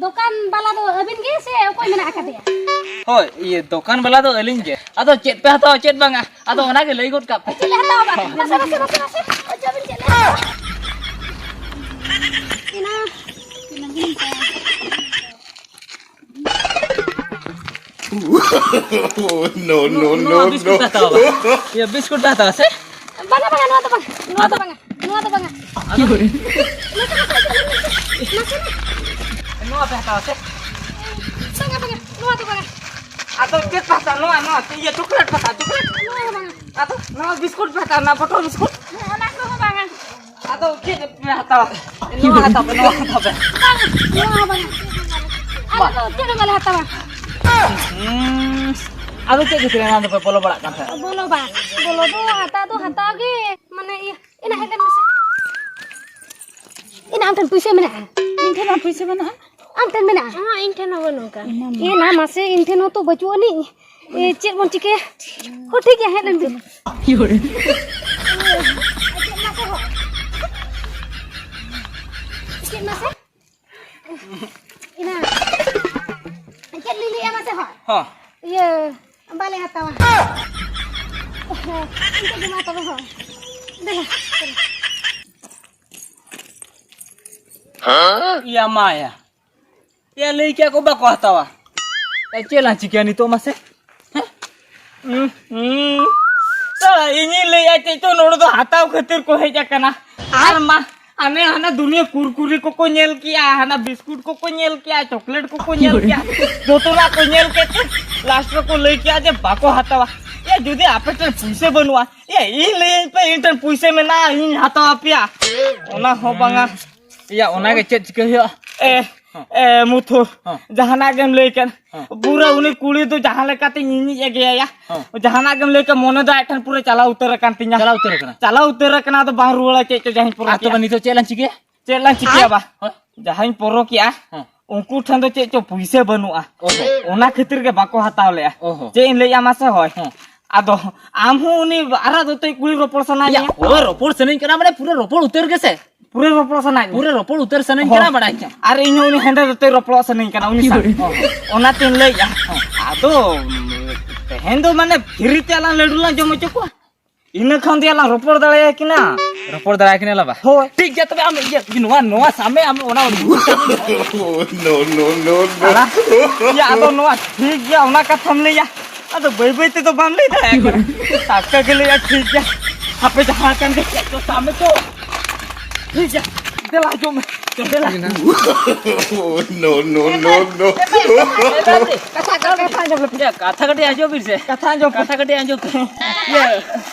ᱫᱚᱠᱟᱱ ᱵᱟᱞᱟ ᱫᱚ ᱟᱹᱵᱤᱱ ᱜᱮ ᱥᱮ ᱚᱠᱚᱭ ᱢᱮᱱᱟᱜ ᱟᱠᱟᱫᱮᱭᱟ? ᱦᱳᱭ, ᱤᱭᱟᱹ, ᱫᱚᱠᱟᱱ ᱵᱟᱞᱟ ᱫᱚ ᱟᱹᱞᱤᱧ ᱜᱮ᱾ ᱟᱫᱚ ᱪᱮᱫ ᱯᱮ ᱦᱟᱛᱟᱣᱟ, ᱪᱮᱫ ᱵᱟᱝᱟ? ᱟᱫᱚ ᱚᱱᱟ ᱜᱮ ᱞᱟᱹᱭ ᱜᱚᱫ ᱠᱟᱜ ᱯᱮ᱾ ᱪᱮᱫ ᱞᱮ ᱦᱟᱛᱟᱣᱟ ᱵᱟ? ᱢᱟᱥᱮ, ᱢᱟᱥᱮ, ᱢᱟᱥᱮ, ᱢᱟᱥᱮ, ᱚᱪᱚᱜ ᱵᱤᱱ ᱪᱮᱫ ᱞᱮ ᱦᱟᱛᱟᱣᱟ? ᱤᱱᱟᱹ, ᱛᱤᱱᱟᱹᱜ ᱵᱤᱱ ᱦᱟᱛᱟᱣᱟ? No, no, no, ᱱᱚᱣᱟ ᱵᱤᱥᱠᱩᱴ no. ᱯᱮ ᱦᱟᱛᱟᱣᱟ ᱵᱟ? ᱤᱭᱟᱹ, ᱵᱤᱥᱠᱩᱴ ᱯᱮ ᱦᱟᱛᱟᱣᱟ ᱥᱮ? ᱵᱟᱝᱟ, ᱵᱟᱝᱟ, ᱱᱚᱣᱟ ᱫᱚ ᱵᱟᱝᱟ, ᱱᱚᱣᱟ ᱫᱚ ᱵᱟᱝᱟ, ᱱᱚᱣᱟ ᱫᱚ ᱵᱟᱝᱟ᱾ ᱱᱚᱣᱟ ᱯᱮ ᱦᱟᱛᱟᱣᱟ ᱥᱮ? ᱵᱟᱝᱟ, ᱵᱟᱝᱟ, ᱱᱚᱣᱟ ᱫᱚ ᱵᱟᱝᱟ᱾ ᱟᱫᱚ ᱪᱮᱫ ᱯᱮ ᱦᱟᱛᱟᱣᱟ? ᱱᱚᱣᱟ, ᱱᱚᱣᱟ, ᱤᱭᱟᱹ, ᱪᱚᱠᱞᱮᱴ ᱯᱮ ᱦᱟᱛᱟᱣᱟ, ᱪᱚᱠᱞᱮᱴ? ᱱᱚᱣᱟ ᱦᱚᱸ ᱵᱟᱝᱟ᱾ ᱟᱫᱚ ᱱᱚᱣᱟ ᱵᱤᱥᱠᱩᱴ ᱯᱮ ᱦᱟᱛᱟᱣᱟ, ᱱᱚᱣᱟ ᱵᱚᱴᱚᱨ ᱵᱤᱥᱠᱩᱴ? ᱚᱱᱟ ᱠᱚᱦᱚᱸ ᱵᱟᱝᱟ᱾ ᱟᱫᱚ ᱪᱮᱫ ᱯᱮ ᱦᱟᱛᱟᱣᱟ? ᱱᱚᱣᱟ ᱦᱟᱛᱟᱣ ᱯᱮ, ᱱᱚᱣᱟ ᱦᱟᱛᱟᱣ ᱯᱮ᱾ ᱵᱟᱝ, ᱱᱚᱣᱟ ᱦᱚᱸ ᱵᱟᱝᱟ᱾ ᱟᱞᱮ ᱫᱚ ᱪᱮᱫ ᱦᱚᱸ ᱵᱟᱞᱮ ᱦᱟᱛᱟᱣᱟ᱾ ᱦᱩᱸ, ᱟᱫᱚ ᱪᱮᱫ ᱠᱷᱟᱹᱛᱤᱨ ᱮᱱᱟᱝ ᱫᱚᱯᱮ ᱵᱚᱞᱚ ᱵᱟᱲᱟᱜ ᱠᱟᱱ ᱛᱟᱦᱮᱸᱫ? ᱵᱚᱞᱚ ᱵᱟᱝ, ᱵᱚᱞᱚ ᱫᱚ ᱦᱟᱛᱟᱣ ᱫᱚ ᱦᱟᱛᱟᱣ ᱜᱮ, ᱢᱟᱱᱮ ᱤᱭᱟᱹ, ᱮᱱᱟ ᱦᱮᱡ ᱞᱮᱱ ᱢᱮᱥᱮ᱾ ᱮᱱᱟ ᱟᱢ ᱴᱷᱮᱱ ᱯᱩᱭᱥᱟᱹ ᱢᱮᱱᱟᱜᱼᱟ? ᱤᱧ ᱴᱷᱮᱱ ᱦᱚᱸ ᱯᱩᱭᱥᱟᱹ ᱢᱮᱱᱟᱜᱼᱟ᱾ ᱟᱢ ᱴᱷᱮᱱ ᱢᱮᱱᱟᱜᱼᱟ? ᱦᱚᱸ, ᱤᱧ ᱴᱷᱮᱱ ᱦᱚᱸ ᱵᱟᱹᱱᱩᱜ ᱟᱠᱟᱫ᱾ ᱮᱱᱟ ᱢᱟᱥᱮ, ᱤᱧ ᱴᱷᱮᱱ ᱦᱚᱸ ᱛᱚ ᱵᱟᱹᱪᱩᱜ ᱟᱹᱱᱤᱡ᱾ ᱮ, ᱪᱮᱫ ᱵᱚᱱ ᱪᱤᱠᱟᱹᱭᱟ? ᱦᱚᱸ, ᱴᱷᱤᱠ ᱜᱮᱭᱟ, ᱦᱮᱡ ᱞᱮᱱ ᱵᱤᱱ᱾ ᱪᱮᱫ ᱢᱟᱥᱮ ᱦᱚᱸ? ᱪᱮᱫ ᱢᱟᱥᱮ? ᱤᱱᱟ᱾ ᱪᱮᱫ ᱞᱤᱧ ᱞᱟᱹᱭᱟ ᱢᱟᱥᱮ ᱦᱚᱸ? ᱦᱚᱸ᱾ ᱤᱭᱟᱹ, ᱵᱟᱞᱮ ᱦᱟᱛᱟᱣᱟ᱾ ᱤᱱᱠᱟᱹ ᱜᱮ ᱢᱟ ᱛᱚᱵᱮ ᱦᱚᱸ᱾ ᱫᱮᱞᱟ᱾ ᱤᱭᱟ ᱢᱟᱭᱟ᱾ ᱭᱟ, ᱞᱟᱹᱭ ᱠᱮᱜᱼᱟ ᱠᱚ ᱵᱟᱠᱚ ᱦᱟᱛᱟᱣᱟ᱾ ᱮ, ᱪᱮᱫ ᱞᱟᱝ ᱪᱤᱠᱟᱹᱭᱟ ᱱᱤᱛᱚᱜ ᱢᱟᱥᱮ? ᱦᱮᱸ? ᱦᱩᱸ, ᱦᱩᱸ᱾ ᱥᱟᱞᱟ, ᱤᱧᱤᱧ ᱞᱟᱹᱭᱮᱜᱼᱟ ᱪᱮᱫ ᱪᱚ, ᱱᱚᱰᱮ ᱫᱚ ᱦᱟᱛᱟᱣ ᱠᱷᱟᱹᱛᱤᱨ ᱠᱚ ᱦᱮᱡ ᱟᱠᱟᱱᱟ᱾ ᱟᱨ ᱢᱟ, ᱦᱟᱱᱮ ᱦᱟᱱᱟ ᱫᱩᱱᱤᱭᱟᱹ ᱠᱩᱨᱠᱩᱨᱤ ᱠᱚᱠᱚ ᱧᱮᱞ ᱠᱮᱜᱼᱟ, ᱦᱟᱱᱟ ᱵᱤᱥᱠᱩᱴ ᱠᱚᱠᱚ ᱧᱮᱞ ᱠᱮᱜᱼᱟ, ᱪᱚᱠᱞᱮᱴ ᱠᱚᱠᱚ ᱧᱮᱞ ᱠᱮᱜᱼᱟ, ᱡᱚᱛᱚᱱᱟᱜ ᱠᱚ ᱧᱮᱞ ᱠᱮᱫ ᱛᱮ ᱞᱟᱥᱴ ᱨᱮᱠᱚ ᱞᱟᱹᱭ ᱠᱮᱜᱼᱟ ᱡᱮ ᱵᱟᱠᱚ ᱦᱟᱛᱟᱣᱟ᱾ ᱮ, ᱡᱩᱫᱤ ᱟᱯᱮ ᱴᱷᱮᱱ ᱯᱩᱭᱥᱟᱹ ᱵᱟᱹᱱᱩᱜᱼᱟ, ᱮ, ᱤᱧ ᱞᱟᱹᱭᱟᱹᱧ ᱯᱮ, ᱤᱧ ᱴᱷᱮᱱ ᱯᱩᱭᱥᱟᱹ ᱢᱮᱱᱟᱜᱼᱟ, ᱤᱧ ᱦᱟᱛᱟᱣ ᱟᱯᱮᱭᱟ᱾ ᱚᱱᱟ ᱦᱚᱸ ᱵᱟᱝᱟ᱾ ᱮᱭᱟ, ᱚᱱᱟ ᱜᱮ ᱪᱮᱫ ᱪᱤᱠᱟᱹ ᱦᱩᱭᱩᱜᱼᱟ? ᱮ, ᱮ, ᱢᱩᱛᱷᱩ, ᱦᱚᱸ᱾ ᱡᱟᱦᱟᱱᱟᱜ ᱜᱮᱢ ᱞᱟᱹᱭ ᱠᱮᱫ, ᱦᱚᱸ᱾ ᱯᱩᱨᱟᱹ ᱩᱱᱤ ᱠᱩᱲᱤ ᱫᱚ ᱡᱟᱦᱟᱸ ᱞᱮᱠᱟᱛᱮ ᱤᱧᱤᱧ ᱮᱜᱮᱭᱟᱭᱟ, ᱦᱚᱸ᱾ ᱡᱟᱦᱟᱱᱟᱜ ᱜᱮᱢ ᱞᱟᱹᱭ ᱠᱮᱫ, ᱢᱚᱱᱮ ᱫᱚ ᱟᱡ ᱴᱷᱮᱱ ᱯᱩᱨᱟᱹ ᱪᱟᱞᱟᱣ ᱩᱛᱟᱹᱨ ᱟᱠᱟᱱ ᱛᱤᱧᱟ᱾ ᱪᱟᱞᱟᱣ ᱩᱛᱟᱹᱨ ᱟᱠᱟᱱᱟ᱾ ᱪᱟᱞᱟᱣ ᱩᱛᱟᱹᱨ ᱟᱠᱟᱱᱟ, ᱟᱫᱚ ᱵᱟᱝ ᱨᱩᱣᱟᱹᱲᱟ ᱪᱮᱫ ᱪᱚ ᱡᱟᱦᱟᱸᱧ ᱯᱩᱨᱟᱹ ᱟᱨ ᱛᱚᱵᱮ ᱠᱮᱜᱼᱟ᱾ ᱱᱤᱛᱚᱜ ᱪᱮᱫ ᱞᱟᱝ ᱪᱤᱠᱟᱹᱭᱟ? ᱪᱮᱫ ᱞᱟᱝ ᱪᱤᱠᱟᱹᱭᱟ ᱵᱟ? ᱦᱚᱸ᱾ ᱡᱟᱦᱟᱸᱧ ᱯᱚᱨᱚᱠᱮᱜᱼᱟ, ᱦᱚᱸ᱾ ᱩᱱᱠᱩ ᱴᱷᱮᱱ ᱫᱚ ᱪᱮᱫ ᱪᱚ ᱯᱩᱭᱥᱟᱹ ᱵᱟᱹᱱᱩᱜᱼᱟ᱾ ᱚᱦᱚ᱾ ᱚᱱᱟ ᱠᱷᱟᱹᱛᱤᱨ ᱜᱮ ᱵᱟᱠᱚ ᱦᱟᱛᱟᱣ ᱞᱮᱜᱼᱟ᱾ ᱚᱦᱚ᱾ ᱪᱮᱫ ᱤᱧ ᱞᱟᱹᱭᱟ ᱢᱟᱥᱮ ᱦᱚᱭ? ᱦᱚᱸ᱾ ᱟᱫᱚ ᱟᱢ ᱦᱚᱸ ᱩᱱᱤ ᱟᱨᱟᱜ ᱫᱚᱛᱚᱭ ᱠᱩᱲᱤ ᱨᱚᱯᱚᱲ ᱥᱟᱱᱟᱭᱮᱫ ᱭᱟ, ᱢᱮᱭᱟ? ᱦᱳᱭ, ᱨᱚᱯᱚᱲ ᱥᱟᱱᱟᱧ ᱠᱟᱱᱟ, ᱢᱟᱱᱮ ᱯᱩᱨᱟᱹ ᱨᱚᱯᱚᱲ ᱩᱛᱟᱹᱨ ᱜᱮᱥᱮ᱾ ᱯᱩᱨᱟᱹ ᱨᱚᱯᱚᱲ ᱥᱟᱱᱟᱭᱮᱫ ᱢᱮᱭᱟ? ᱯᱩᱨᱟᱹ ᱨᱚᱯᱚᱲ ᱩᱛᱟᱹᱨ ᱥᱟᱱᱟᱧ ᱦᱚᱸ᱾ ᱠᱟᱱᱟ, ᱵᱟᱲᱟᱭ ᱠᱮᱫᱟᱢ᱾ ᱟᱨ ᱤᱧ ᱦᱚᱸ ᱩᱱᱤ ᱦᱮᱸᱫᱮ ᱫᱚᱛᱚᱭ ᱨᱚᱯᱚᱲ ᱥᱟᱱᱟᱧ ᱠᱟᱱᱟ ᱩᱱᱤ ᱥᱟᱶ᱾ ᱦᱚᱸ᱾ ᱚᱱᱟᱛᱤᱧ ᱞᱟᱹᱭᱮᱫᱼᱟ᱾ ᱦᱚᱸ᱾ ᱟᱫᱚ ᱛᱮᱦᱮᱧ ᱫᱚ ᱢᱟᱱᱮ ᱯᱷᱤᱨᱤ ᱛᱮ ᱟᱞᱟᱝ ᱞᱟᱹᱰᱩ ᱞᱟᱝ ᱡᱚᱢ ᱦᱚᱪᱚ ᱠᱚᱣᱟ᱾ ᱤᱱᱟᱹ ᱠᱷᱟᱱ ᱫᱚ ᱞᱟᱝ ᱨᱚᱯᱚᱲ ᱫᱟᱲᱮᱭᱟᱠᱤᱱᱟ᱾ ᱨᱚᱯᱚᱲ ᱫᱟᱲᱮᱭᱟᱠᱤᱱᱟ ᱞᱟᱵᱟ? ᱦᱳᱭ᱾ ᱴᱷᱤᱠ ᱜᱮᱭᱟ, ᱛᱚᱵᱮ ᱟᱢ ᱤᱭᱟᱹ, ᱱᱚᱣᱟ, ᱱᱚᱣᱟ ᱥᱟᱵ ᱢᱮ, ᱟᱢ ᱚᱱᱟ ᱩᱰᱩᱠ ᱠᱟᱜ ᱢᱮ᱾ No, no, no, no. ᱟᱞᱟ, ᱤᱭᱟᱹ, ᱟᱫᱚ ᱱᱚᱣᱟ ᱴᱷᱤᱠ ᱜᱮᱭᱟ, ᱚᱱᱟ ᱠᱟᱛᱷᱟᱢ ᱞᱟᱹᱭᱟ᱾ ᱟᱫᱚ ᱵᱟᱹᱭ ᱵᱟᱹᱭ ᱛᱮᱫᱚ ᱵᱟᱢ ᱞᱟᱹᱭ ᱫᱟᱲᱮᱭᱟᱜ ᱠᱟᱱᱟ᱾ ᱴᱟᱴᱠᱟ ᱜᱮ ᱞᱟᱹᱭᱟ, ᱴᱷᱤᱠ ᱜᱮᱭᱟ᱾ ᱦᱟᱯᱮ ᱡᱟᱦᱟᱸ ᱠᱟᱱ ᱜᱮ, ᱪᱮᱫ ᱪᱚ ᱥᱟᱵ ᱢᱮ ᱛᱚ᱾ ᱴᱷᱤᱠ ᱜᱮᱭᱟ, ᱫᱮᱞᱟ ᱦᱤᱡᱩᱜ ᱢᱮ᱾ ᱫᱮᱞᱟ᱾ No, no, no, no. ᱠᱟᱛᱷᱟ, ᱠᱟᱛᱷᱟ, ᱠᱟᱛᱷᱟ ᱟᱸᱡᱚᱢ ᱞᱮᱯᱮ᱾ ᱠᱟᱛᱷᱟ ᱠᱟᱹᱴᱤᱡ ᱟᱸᱡᱚᱢ ᱵᱤᱱ ᱥᱮ᱾ ᱠᱟᱛᱷᱟ ᱟᱸᱡᱚᱢ ᱯᱮ᱾ ᱠᱟᱛᱷᱟ ᱠᱟᱹᱴᱤᱡ ᱟᱸᱡᱚᱢ ᱯᱮ᱾ ᱤᱭᱟᱹ,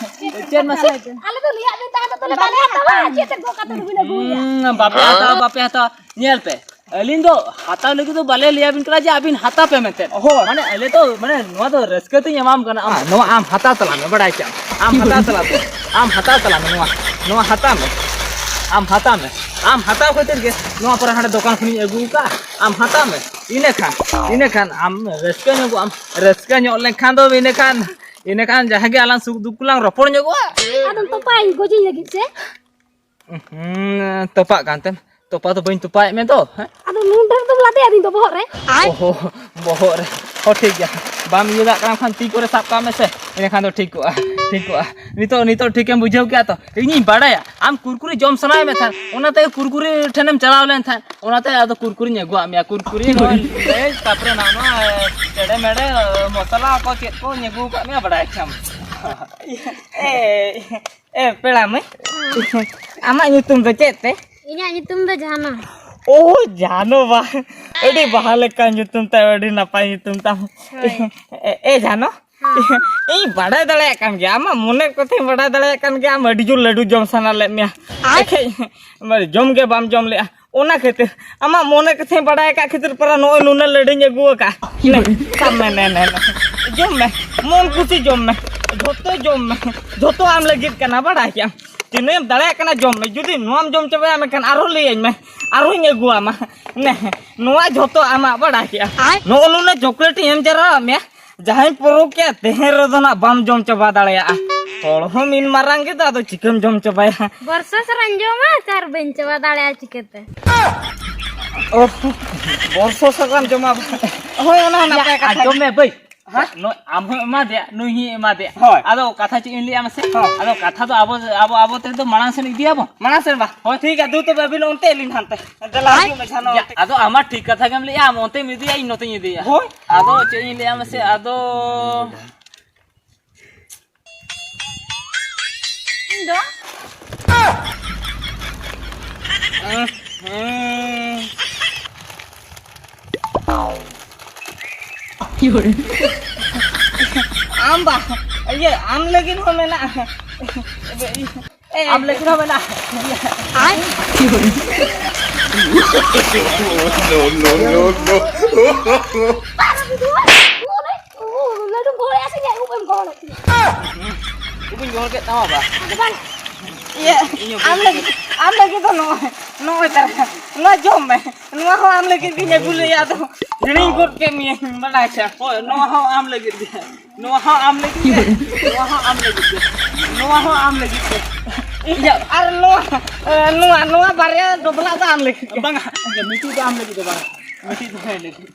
ᱪᱮᱫ ᱢᱟᱥᱮ? ᱟᱞᱮ ᱫᱚ ᱞᱟᱹᱭᱟᱜ ᱵᱤᱱ ᱛᱟᱦᱮᱸ ᱫᱚ ᱛᱟᱦᱞᱮ ᱵᱟᱞᱮ ᱦᱟᱛᱟᱣᱟ᱾ ᱪᱮᱫ ᱛᱮ ᱜᱚᱜ ᱠᱟᱛᱮ ᱫᱚᱵᱤᱱ ᱟᱹᱜᱩᱭᱟ? ᱦᱩᱸ, ᱵᱟᱯᱮ ᱦᱟᱛᱟᱣᱟ, ᱵᱟᱯᱮ ᱦᱟᱛᱟᱣᱟ᱾ ᱧᱮᱞ ᱯᱮ, ᱟᱹᱞᱤᱧ ᱫᱚ ᱦᱟᱛᱟᱣ ᱞᱟᱹᱜᱤᱫ ᱫᱚ ᱵᱟᱞᱮ ᱞᱟᱹᱭᱟᱵᱤᱱ ᱠᱟᱱᱟ ᱡᱮ ᱟᱹᱵᱤᱱ ᱦᱟᱛᱟᱣ ᱯᱮ ᱢᱮᱱᱛᱮ᱾ ᱦᱳᱭ᱾ ᱢᱟᱱᱮ, ᱟᱞᱮ ᱫᱚ, ᱢᱟᱱᱮ, ᱱᱚᱣᱟ ᱫᱚ ᱨᱟᱹᱥᱠᱟᱹ ᱛᱮᱧ ᱮᱢᱟᱢ ᱠᱟᱱᱟ᱾ ᱟᱢ, ᱟᱨ ᱱᱚᱣᱟ ᱟᱢ ᱦᱟᱛᱟᱣ ᱛᱟᱞᱟᱝ ᱢᱮ, ᱵᱟᱲᱟᱭ ᱠᱮᱜᱼᱟᱢ᱾ ᱟᱢ ᱦᱟᱛᱟᱣ ᱛᱟᱞᱟᱝ ᱢᱮ᱾ ᱟᱢ ᱦᱟᱛᱟᱣ ᱛᱟᱞᱟᱝ ᱢᱮ ᱱᱚᱣᱟ᱾ ᱱᱚᱣᱟ ᱦᱟᱛᱟᱣ ᱢᱮ᱾ ᱟᱢ ᱦᱟᱛᱟᱣ ᱢᱮ᱾ ᱟᱢ ᱦᱟᱛᱟᱣ ᱠᱷᱟᱹᱛᱤᱨ ᱜᱮ ᱱᱚᱣᱟ ᱯᱚᱨᱮ ᱦᱟᱸᱰᱮ ᱫᱚᱠᱟᱱ ᱠᱷᱚᱱᱤᱧ ᱟᱹᱜᱩ ᱟᱠᱟᱫᱼᱟ᱾ ᱟᱢ ᱦᱟᱛᱟᱣ ᱢᱮ᱾ ᱤᱱᱟᱹ ᱠᱷᱟᱱ, ᱤᱱᱟᱹ ᱠᱷᱟᱱ ᱟᱢ ᱨᱟᱹᱥᱠᱟᱹ ᱧᱚᱜᱚᱜ ᱟᱢ᱾ ᱨᱟᱹᱥᱠᱟᱹ ᱧᱚᱜ ᱞᱮᱱᱠᱷᱟᱱ ᱫᱚ ᱤᱱᱟᱹ ᱠᱷᱟᱱ, ᱤᱱᱟᱹ ᱠᱷᱟᱱ ᱡᱟᱦᱟᱸ ᱜᱮ ᱟᱞᱟᱝ ᱥᱩᱠ ᱫᱩᱠ ᱠᱚᱞᱟᱝ ᱨᱚᱯᱚᱲ ᱧᱚᱜᱚᱜᱼᱟ᱾ ᱟᱫᱚᱢ ᱛᱚᱯᱟᱭᱤᱧ ᱜᱚᱡᱤᱧ ᱞᱟᱹᱜᱤᱫ ᱥᱮ? ᱦᱩᱸ, ᱛᱚᱯᱟᱜ ᱠᱟᱱ ᱛᱮᱢ᱾ ᱛᱚᱯᱟ ᱫᱚ ᱵᱟᱹᱧ ᱛᱚᱯᱟᱭᱮᱫ ᱢᱮ ᱫᱚ, ᱦᱮᱸ? ᱟᱫᱚ ᱱᱩᱱ ᱰᱷᱮᱨ ᱫᱚᱢ ᱞᱟᱫᱮᱭᱟ ᱫᱤᱧ ᱫᱚ ᱵᱚᱦᱚᱜ ᱨᱮ᱾ ᱚᱦᱚ, ᱵᱚᱦᱚᱜ ᱨᱮ᱾ ᱦᱚᱸ, ᱴᱷᱤᱠ ᱜᱮᱭᱟ᱾ ᱵᱟᱢ ᱤᱭᱟᱹ ᱫᱟᱲᱮᱭᱟᱜ ᱠᱟᱱ ᱠᱷᱟᱱ ᱛᱤ ᱠᱚᱨᱮ ᱥᱟᱵ ᱠᱟᱜ ᱢᱮ ᱥᱮ, ᱮᱸᱰᱮᱠᱷᱟᱱ ᱫᱚ ᱴᱷᱤᱠ ᱠᱚᱜᱼᱟ, ᱴᱷᱤᱠ ᱠᱚᱜᱼᱟ᱾ ᱱᱤᱛᱚᱜ, ᱱᱤᱛᱚᱜ ᱴᱷᱤᱠᱮᱢ ᱵᱩᱡᱷᱟᱹᱣ ᱠᱮᱜᱼᱟ ᱛᱚ? ᱤᱧᱤᱧ ᱵᱟᱲᱟᱭᱟ ᱟᱢ ᱠᱩᱨᱠᱩᱨᱤ ᱡᱚᱢ ᱥᱟᱱᱟᱭᱮᱫ ᱢᱮ ᱛᱟᱦᱮᱸᱫ, ᱚᱱᱟᱛᱮ ᱠᱩᱨᱠᱩᱨᱤ ᱴᱷᱮᱱᱮᱢ ᱪᱟᱞᱟᱣ ᱞᱮᱱ ᱛᱟᱦᱮᱸᱫ, ᱚᱱᱟᱛᱮ ᱟᱫᱚ ᱠᱩᱨᱠᱩᱨᱤᱧ ᱟᱹᱜᱩᱣᱟᱜ ᱢᱮᱭᱟ᱾ ᱠᱩᱨᱠᱩᱨᱤ, ᱱᱚᱜᱼᱚᱭ ᱞᱮᱡᱽ, ᱛᱟᱯᱚᱨᱮ ᱱᱟᱣᱟ ᱪᱮᱲᱮ ᱢᱮᱲᱮ ᱢᱚᱥᱞᱟ ᱠᱚ ᱪᱮᱫ ᱠᱚᱧ ᱟᱹᱜᱩ ᱟᱠᱟᱫ ᱢᱮᱭᱟ, ᱵᱟᱲᱟᱭ ᱠᱷᱟᱱ᱾ ᱮ, ᱮ, ᱯᱮᱲᱟ ᱢᱟᱹᱭ, ᱟᱢᱟᱜ ᱧᱩᱛᱩᱢ ᱫᱚ ᱪᱮᱫ ᱛᱮ? ᱤᱧᱟᱹᱜ ᱧᱩᱛᱩᱢ ᱫᱚ ᱡᱷᱟᱱᱚ᱾ ᱳ, ᱡᱷᱟᱱᱚ ᱵᱟ, ᱟᱹᱰᱤ ᱵᱟᱦᱟ ᱞᱮᱠᱟ ᱧᱩᱛᱩᱢ ᱛᱟᱢ, ᱟᱹᱰᱤ ᱱᱟᱯᱟᱭ ᱧᱩᱛᱩᱢ ᱛᱟᱢ᱾ ᱦᱳᱭ᱾ ᱮ, ᱮ, ᱡᱷᱟᱱᱚ, ᱤᱧ ᱵᱟᱰᱟᱭ ᱫᱟᱲᱮᱭᱟᱜ ᱠᱟᱱ ᱜᱮᱭᱟ, ᱟᱢᱟᱜ ᱢᱚᱱᱮ ᱠᱚᱛᱷᱟᱧ ᱵᱟᱰᱟᱭ ᱫᱟᱲᱮᱭᱟᱜ ᱠᱟᱱ ᱜᱮᱭᱟ, ᱟᱢ ᱟᱹᱰᱤ ᱡᱳᱨ ᱞᱟᱹᱰᱩ ᱡᱚᱢ ᱥᱟᱱᱟ ᱞᱮᱫ ᱢᱮᱭᱟ᱾ ᱮᱠᱷᱮᱡ ᱡᱚᱢ ᱜᱮ ᱵᱟᱢ ᱡᱚᱢ ᱞᱮᱜᱼᱟ, ᱚᱱᱟ ᱠᱷᱟᱹᱛᱤᱨ ᱟᱢᱟᱜ ᱢᱚᱱᱮ ᱠᱚᱛᱷᱟᱧ ᱵᱟᱰᱟᱭ ᱟᱠᱟᱫ ᱠᱷᱟᱹᱛᱤᱨ ᱯᱟᱨᱟ ᱱᱚᱜᱼᱚᱭ ᱱᱩᱱᱟᱹᱜ ᱞᱟᱹᱰᱩᱧ ᱟᱹᱜᱩ ᱟᱠᱟᱫ᱾ ᱱᱮ, ᱥᱟᱵ ᱢᱮ, ᱱᱮ, ᱱᱮ, ᱱᱮ᱾ ᱡᱚᱢ ᱢᱮ, ᱢᱚᱱ ᱠᱩᱥᱤ ᱡᱚᱢ ᱢᱮ, ᱡᱷᱚᱛᱚ ᱡᱚᱢ ᱢᱮ, ᱡᱷᱚᱛᱚ ᱟᱢ ᱞᱟᱹᱜᱤᱫ ᱠᱟᱱᱟ, ᱵᱟᱰᱟᱭ ᱠᱮᱜᱼᱟᱢ᱾ ᱛᱤᱱᱟᱹᱜ ᱮᱢ ᱫᱟᱲᱮᱭᱟᱜ ᱠᱟᱱᱟ ᱡᱚᱢ ᱢᱮ, ᱡᱩᱫᱤ ᱱᱚᱣᱟᱢ ᱡᱚᱢ ᱪᱟᱵᱟᱭᱟ ᱢᱮᱱᱠᱷᱟᱱ ᱟᱨᱦᱚᱸ ᱞᱟᱹᱭᱟᱹᱧ ᱢᱮ, ᱟᱨᱦᱚᱸᱧ ᱟᱹᱜᱩᱣᱟᱢᱟ᱾ ᱱᱮ, ᱱᱚᱣᱟ ᱡᱷᱚᱛᱚ ᱟᱢᱟᱜ, ᱵᱟᱰᱟᱭ ᱠᱮᱜᱼᱟ᱾ ᱱᱚᱜᱼᱚ ᱱᱩᱱᱟᱹᱜ ᱪᱚᱠᱞᱮᱴ ᱤᱧ ᱮᱢ ᱡᱟᱣᱨᱟ ᱟᱫ ᱢᱮᱭᱟ, ᱡᱟᱦᱟᱸᱧ ᱯᱚᱨᱚᱵᱽ ᱠᱮᱫ, ᱛᱮᱦᱮᱧ ᱨᱮᱫᱚ ᱱᱟᱜ ᱵᱟᱢ ᱡᱚᱢ ᱪᱟᱵᱟ ᱫᱟᱲᱮᱭᱟᱜᱼᱟ᱾ ᱦᱚᱲ ᱦᱚᱸ ᱢᱤᱱ ᱢᱟᱨᱟᱝ ᱜᱮᱫᱚ, ᱟᱫᱚ ᱪᱤᱠᱟᱹᱢ ᱡᱚᱢ ᱪᱟᱵᱟᱭᱟ? ᱵᱚᱨᱥᱚ ᱥᱟᱨᱟᱧ ᱡᱚᱢᱟ, ᱟᱨ ᱵᱟᱹᱧ ᱪᱟᱵᱟ ᱫᱟᱲᱮᱭᱟᱜᱼᱟ ᱪᱤᱠᱟᱹᱛᱮ? ᱚ, ᱵᱚᱨᱥᱚ ᱥᱟᱨᱟᱢ ᱡᱚᱢᱟ? ᱦᱳᱭ, ᱚᱱᱟ ᱦᱚᱸ ᱱᱟᱯᱟᱭ ᱠᱟᱛᱷᱟ᱾ ᱟᱸᱡᱚᱢ ᱢᱮ ᱵᱟᱹᱭ᱾ ᱦᱮᱸ? ᱱᱚᱜᱼᱚᱭ ᱟᱢ ᱦᱚᱸ ᱮᱢᱟ ᱫᱮᱭᱟ, ᱱᱩᱭ ᱦᱚᱸ ᱮᱢᱟ ᱫᱮᱭᱟ᱾ ᱦᱳᱭ᱾ ᱟᱫᱚ ᱠᱟᱛᱷᱟ ᱪᱮᱫ ᱤᱧ ᱞᱟᱹᱭᱟ ᱢᱟᱥᱮ? ᱦᱳᱭ᱾ ᱟᱫᱚ ᱠᱟᱛᱷᱟ ᱫᱚ ᱟᱵᱚ, ᱟᱵᱚ, ᱟᱵᱚ ᱛᱮᱫᱚ ᱢᱟᱲᱟᱝ ᱥᱮᱱ ᱤᱫᱤᱭᱟᱵᱚᱱ᱾ ᱢᱟᱲᱟᱝ ᱥᱮᱱ ᱵᱟ? ᱦᱳᱭ᱾ ᱴᱷᱤᱠ ᱜᱮᱭᱟ, ᱫᱩ ᱛᱚᱵᱮ ᱟᱹᱵᱤᱱ ᱚᱱᱛᱮ, ᱟᱹᱞᱤᱧ ᱦᱟᱱᱛᱮ᱾ ᱫᱮᱞᱟ, ᱦᱤᱡᱩᱜ ᱢᱮ, ᱡᱷᱟᱱᱚ ᱭᱟ, ᱚᱱᱛᱮ᱾ ᱟᱫᱚ ᱟᱢᱟᱜ ᱴᱷᱤᱠ ᱠᱟᱛᱷᱟ ᱜᱮᱢ ᱞᱟᱹᱭᱟ, ᱟᱢ ᱚᱱᱛᱮᱢ ᱤᱫᱤᱭᱟ, ᱤᱧ ᱱᱚᱛᱮᱧ ᱤᱫᱤᱭᱟ᱾ ᱦᱳᱭ᱾ ᱟᱫᱚ ᱪᱮᱫ ᱤᱧ ᱞᱟᱹᱭᱟ ᱢᱟᱥᱮ, ᱟᱫᱚ ᱤᱧ ᱫᱚ? ᱟᱢ ᱵᱟ, ᱤᱭᱟᱹ, ᱟᱢ ᱞᱟᱹᱜᱤᱫ ᱦᱚᱸ ᱢᱮᱱᱟᱜᱼᱟ᱾ ᱟᱢ ᱞᱟᱹᱜᱤᱫ ᱦᱚᱸ ᱢᱮᱱᱟᱜᱼᱟ᱾ ᱟᱭ᱾ No, no, no, no. ᱞᱟᱹᱰᱩᱢ ᱜᱚᱦᱚᱲᱮᱜᱼᱟ ᱥᱮ ᱤᱧᱟᱹᱜ ᱩᱵ ᱮᱢ ᱜᱚᱦᱚᱲᱮᱫ ᱛᱤᱧᱟᱹ? ᱩᱵ ᱤᱧ ᱜᱚᱦᱚᱲ ᱠᱮᱫ ᱛᱟᱢᱟ ᱵᱟ? ᱵᱟᱝ᱾ ᱤᱭᱟᱹ, ᱤᱧ ᱦᱚᱸ ᱟᱢ ᱞᱟᱹᱜᱤᱫ, ᱟᱢ ᱞᱟᱹᱜᱤᱫ ᱫᱚ ᱱᱚᱜᱼᱚᱭ, ᱱᱚᱜᱼᱚᱭ ᱛᱟᱨᱟ, ᱱᱚᱣᱟ ᱡᱚᱢ ᱢᱮ᱾ ᱱᱚᱣᱟ ᱦᱚᱸ ᱟᱢ ᱞᱟᱹᱜᱤᱫ ᱜᱤᱧ ᱟᱹᱜᱩ ᱞᱮᱫᱼᱟ, ᱟᱫᱚ ᱦᱤᱲᱤᱧ ᱜᱚᱫ ᱠᱮᱫ ᱢᱤᱭᱟᱹᱧ, ᱵᱟᱰᱟᱭ ᱪᱮ? ᱦᱳᱭ, ᱱᱚᱣᱟ ᱦᱚᱸ ᱟᱢ ᱞᱟᱹᱜᱤᱫ ᱜᱮ᱾ ᱱᱚᱣᱟ ᱦᱚᱸ ᱟᱢ ᱞᱟᱹᱜᱤᱫ ᱜᱮ᱾ ᱱᱚᱣᱟ ᱦᱚᱸ ᱟᱢ ᱞᱟᱹᱜᱤᱫ ᱜᱮ᱾ ᱱᱚᱣᱟ ᱦᱚᱸ ᱟᱢ ᱞᱟᱹᱜᱤᱫ ᱜᱮ᱾ ᱤᱧᱟᱹᱜ ᱟᱨ ᱱᱚᱣᱟ, ᱱᱚᱣᱟ, ᱱᱚᱣᱟ ᱵᱟᱨᱭᱟ ᱰᱚᱵᱞᱟ ᱫᱚ ᱟᱢ ᱞᱟᱹᱜᱤᱫ ᱜᱮ᱾ ᱵᱟᱝᱟ, ᱢᱤᱫᱴᱤᱡ ᱫᱚ ᱟᱢ ᱞᱟᱹᱜᱤᱫ ᱫᱚ ᱵᱟᱝᱟ᱾ ᱢᱤᱫᱴᱤᱡ ᱫᱚ ᱦᱮᱸ ᱞᱟᱹᱜᱤᱫ᱾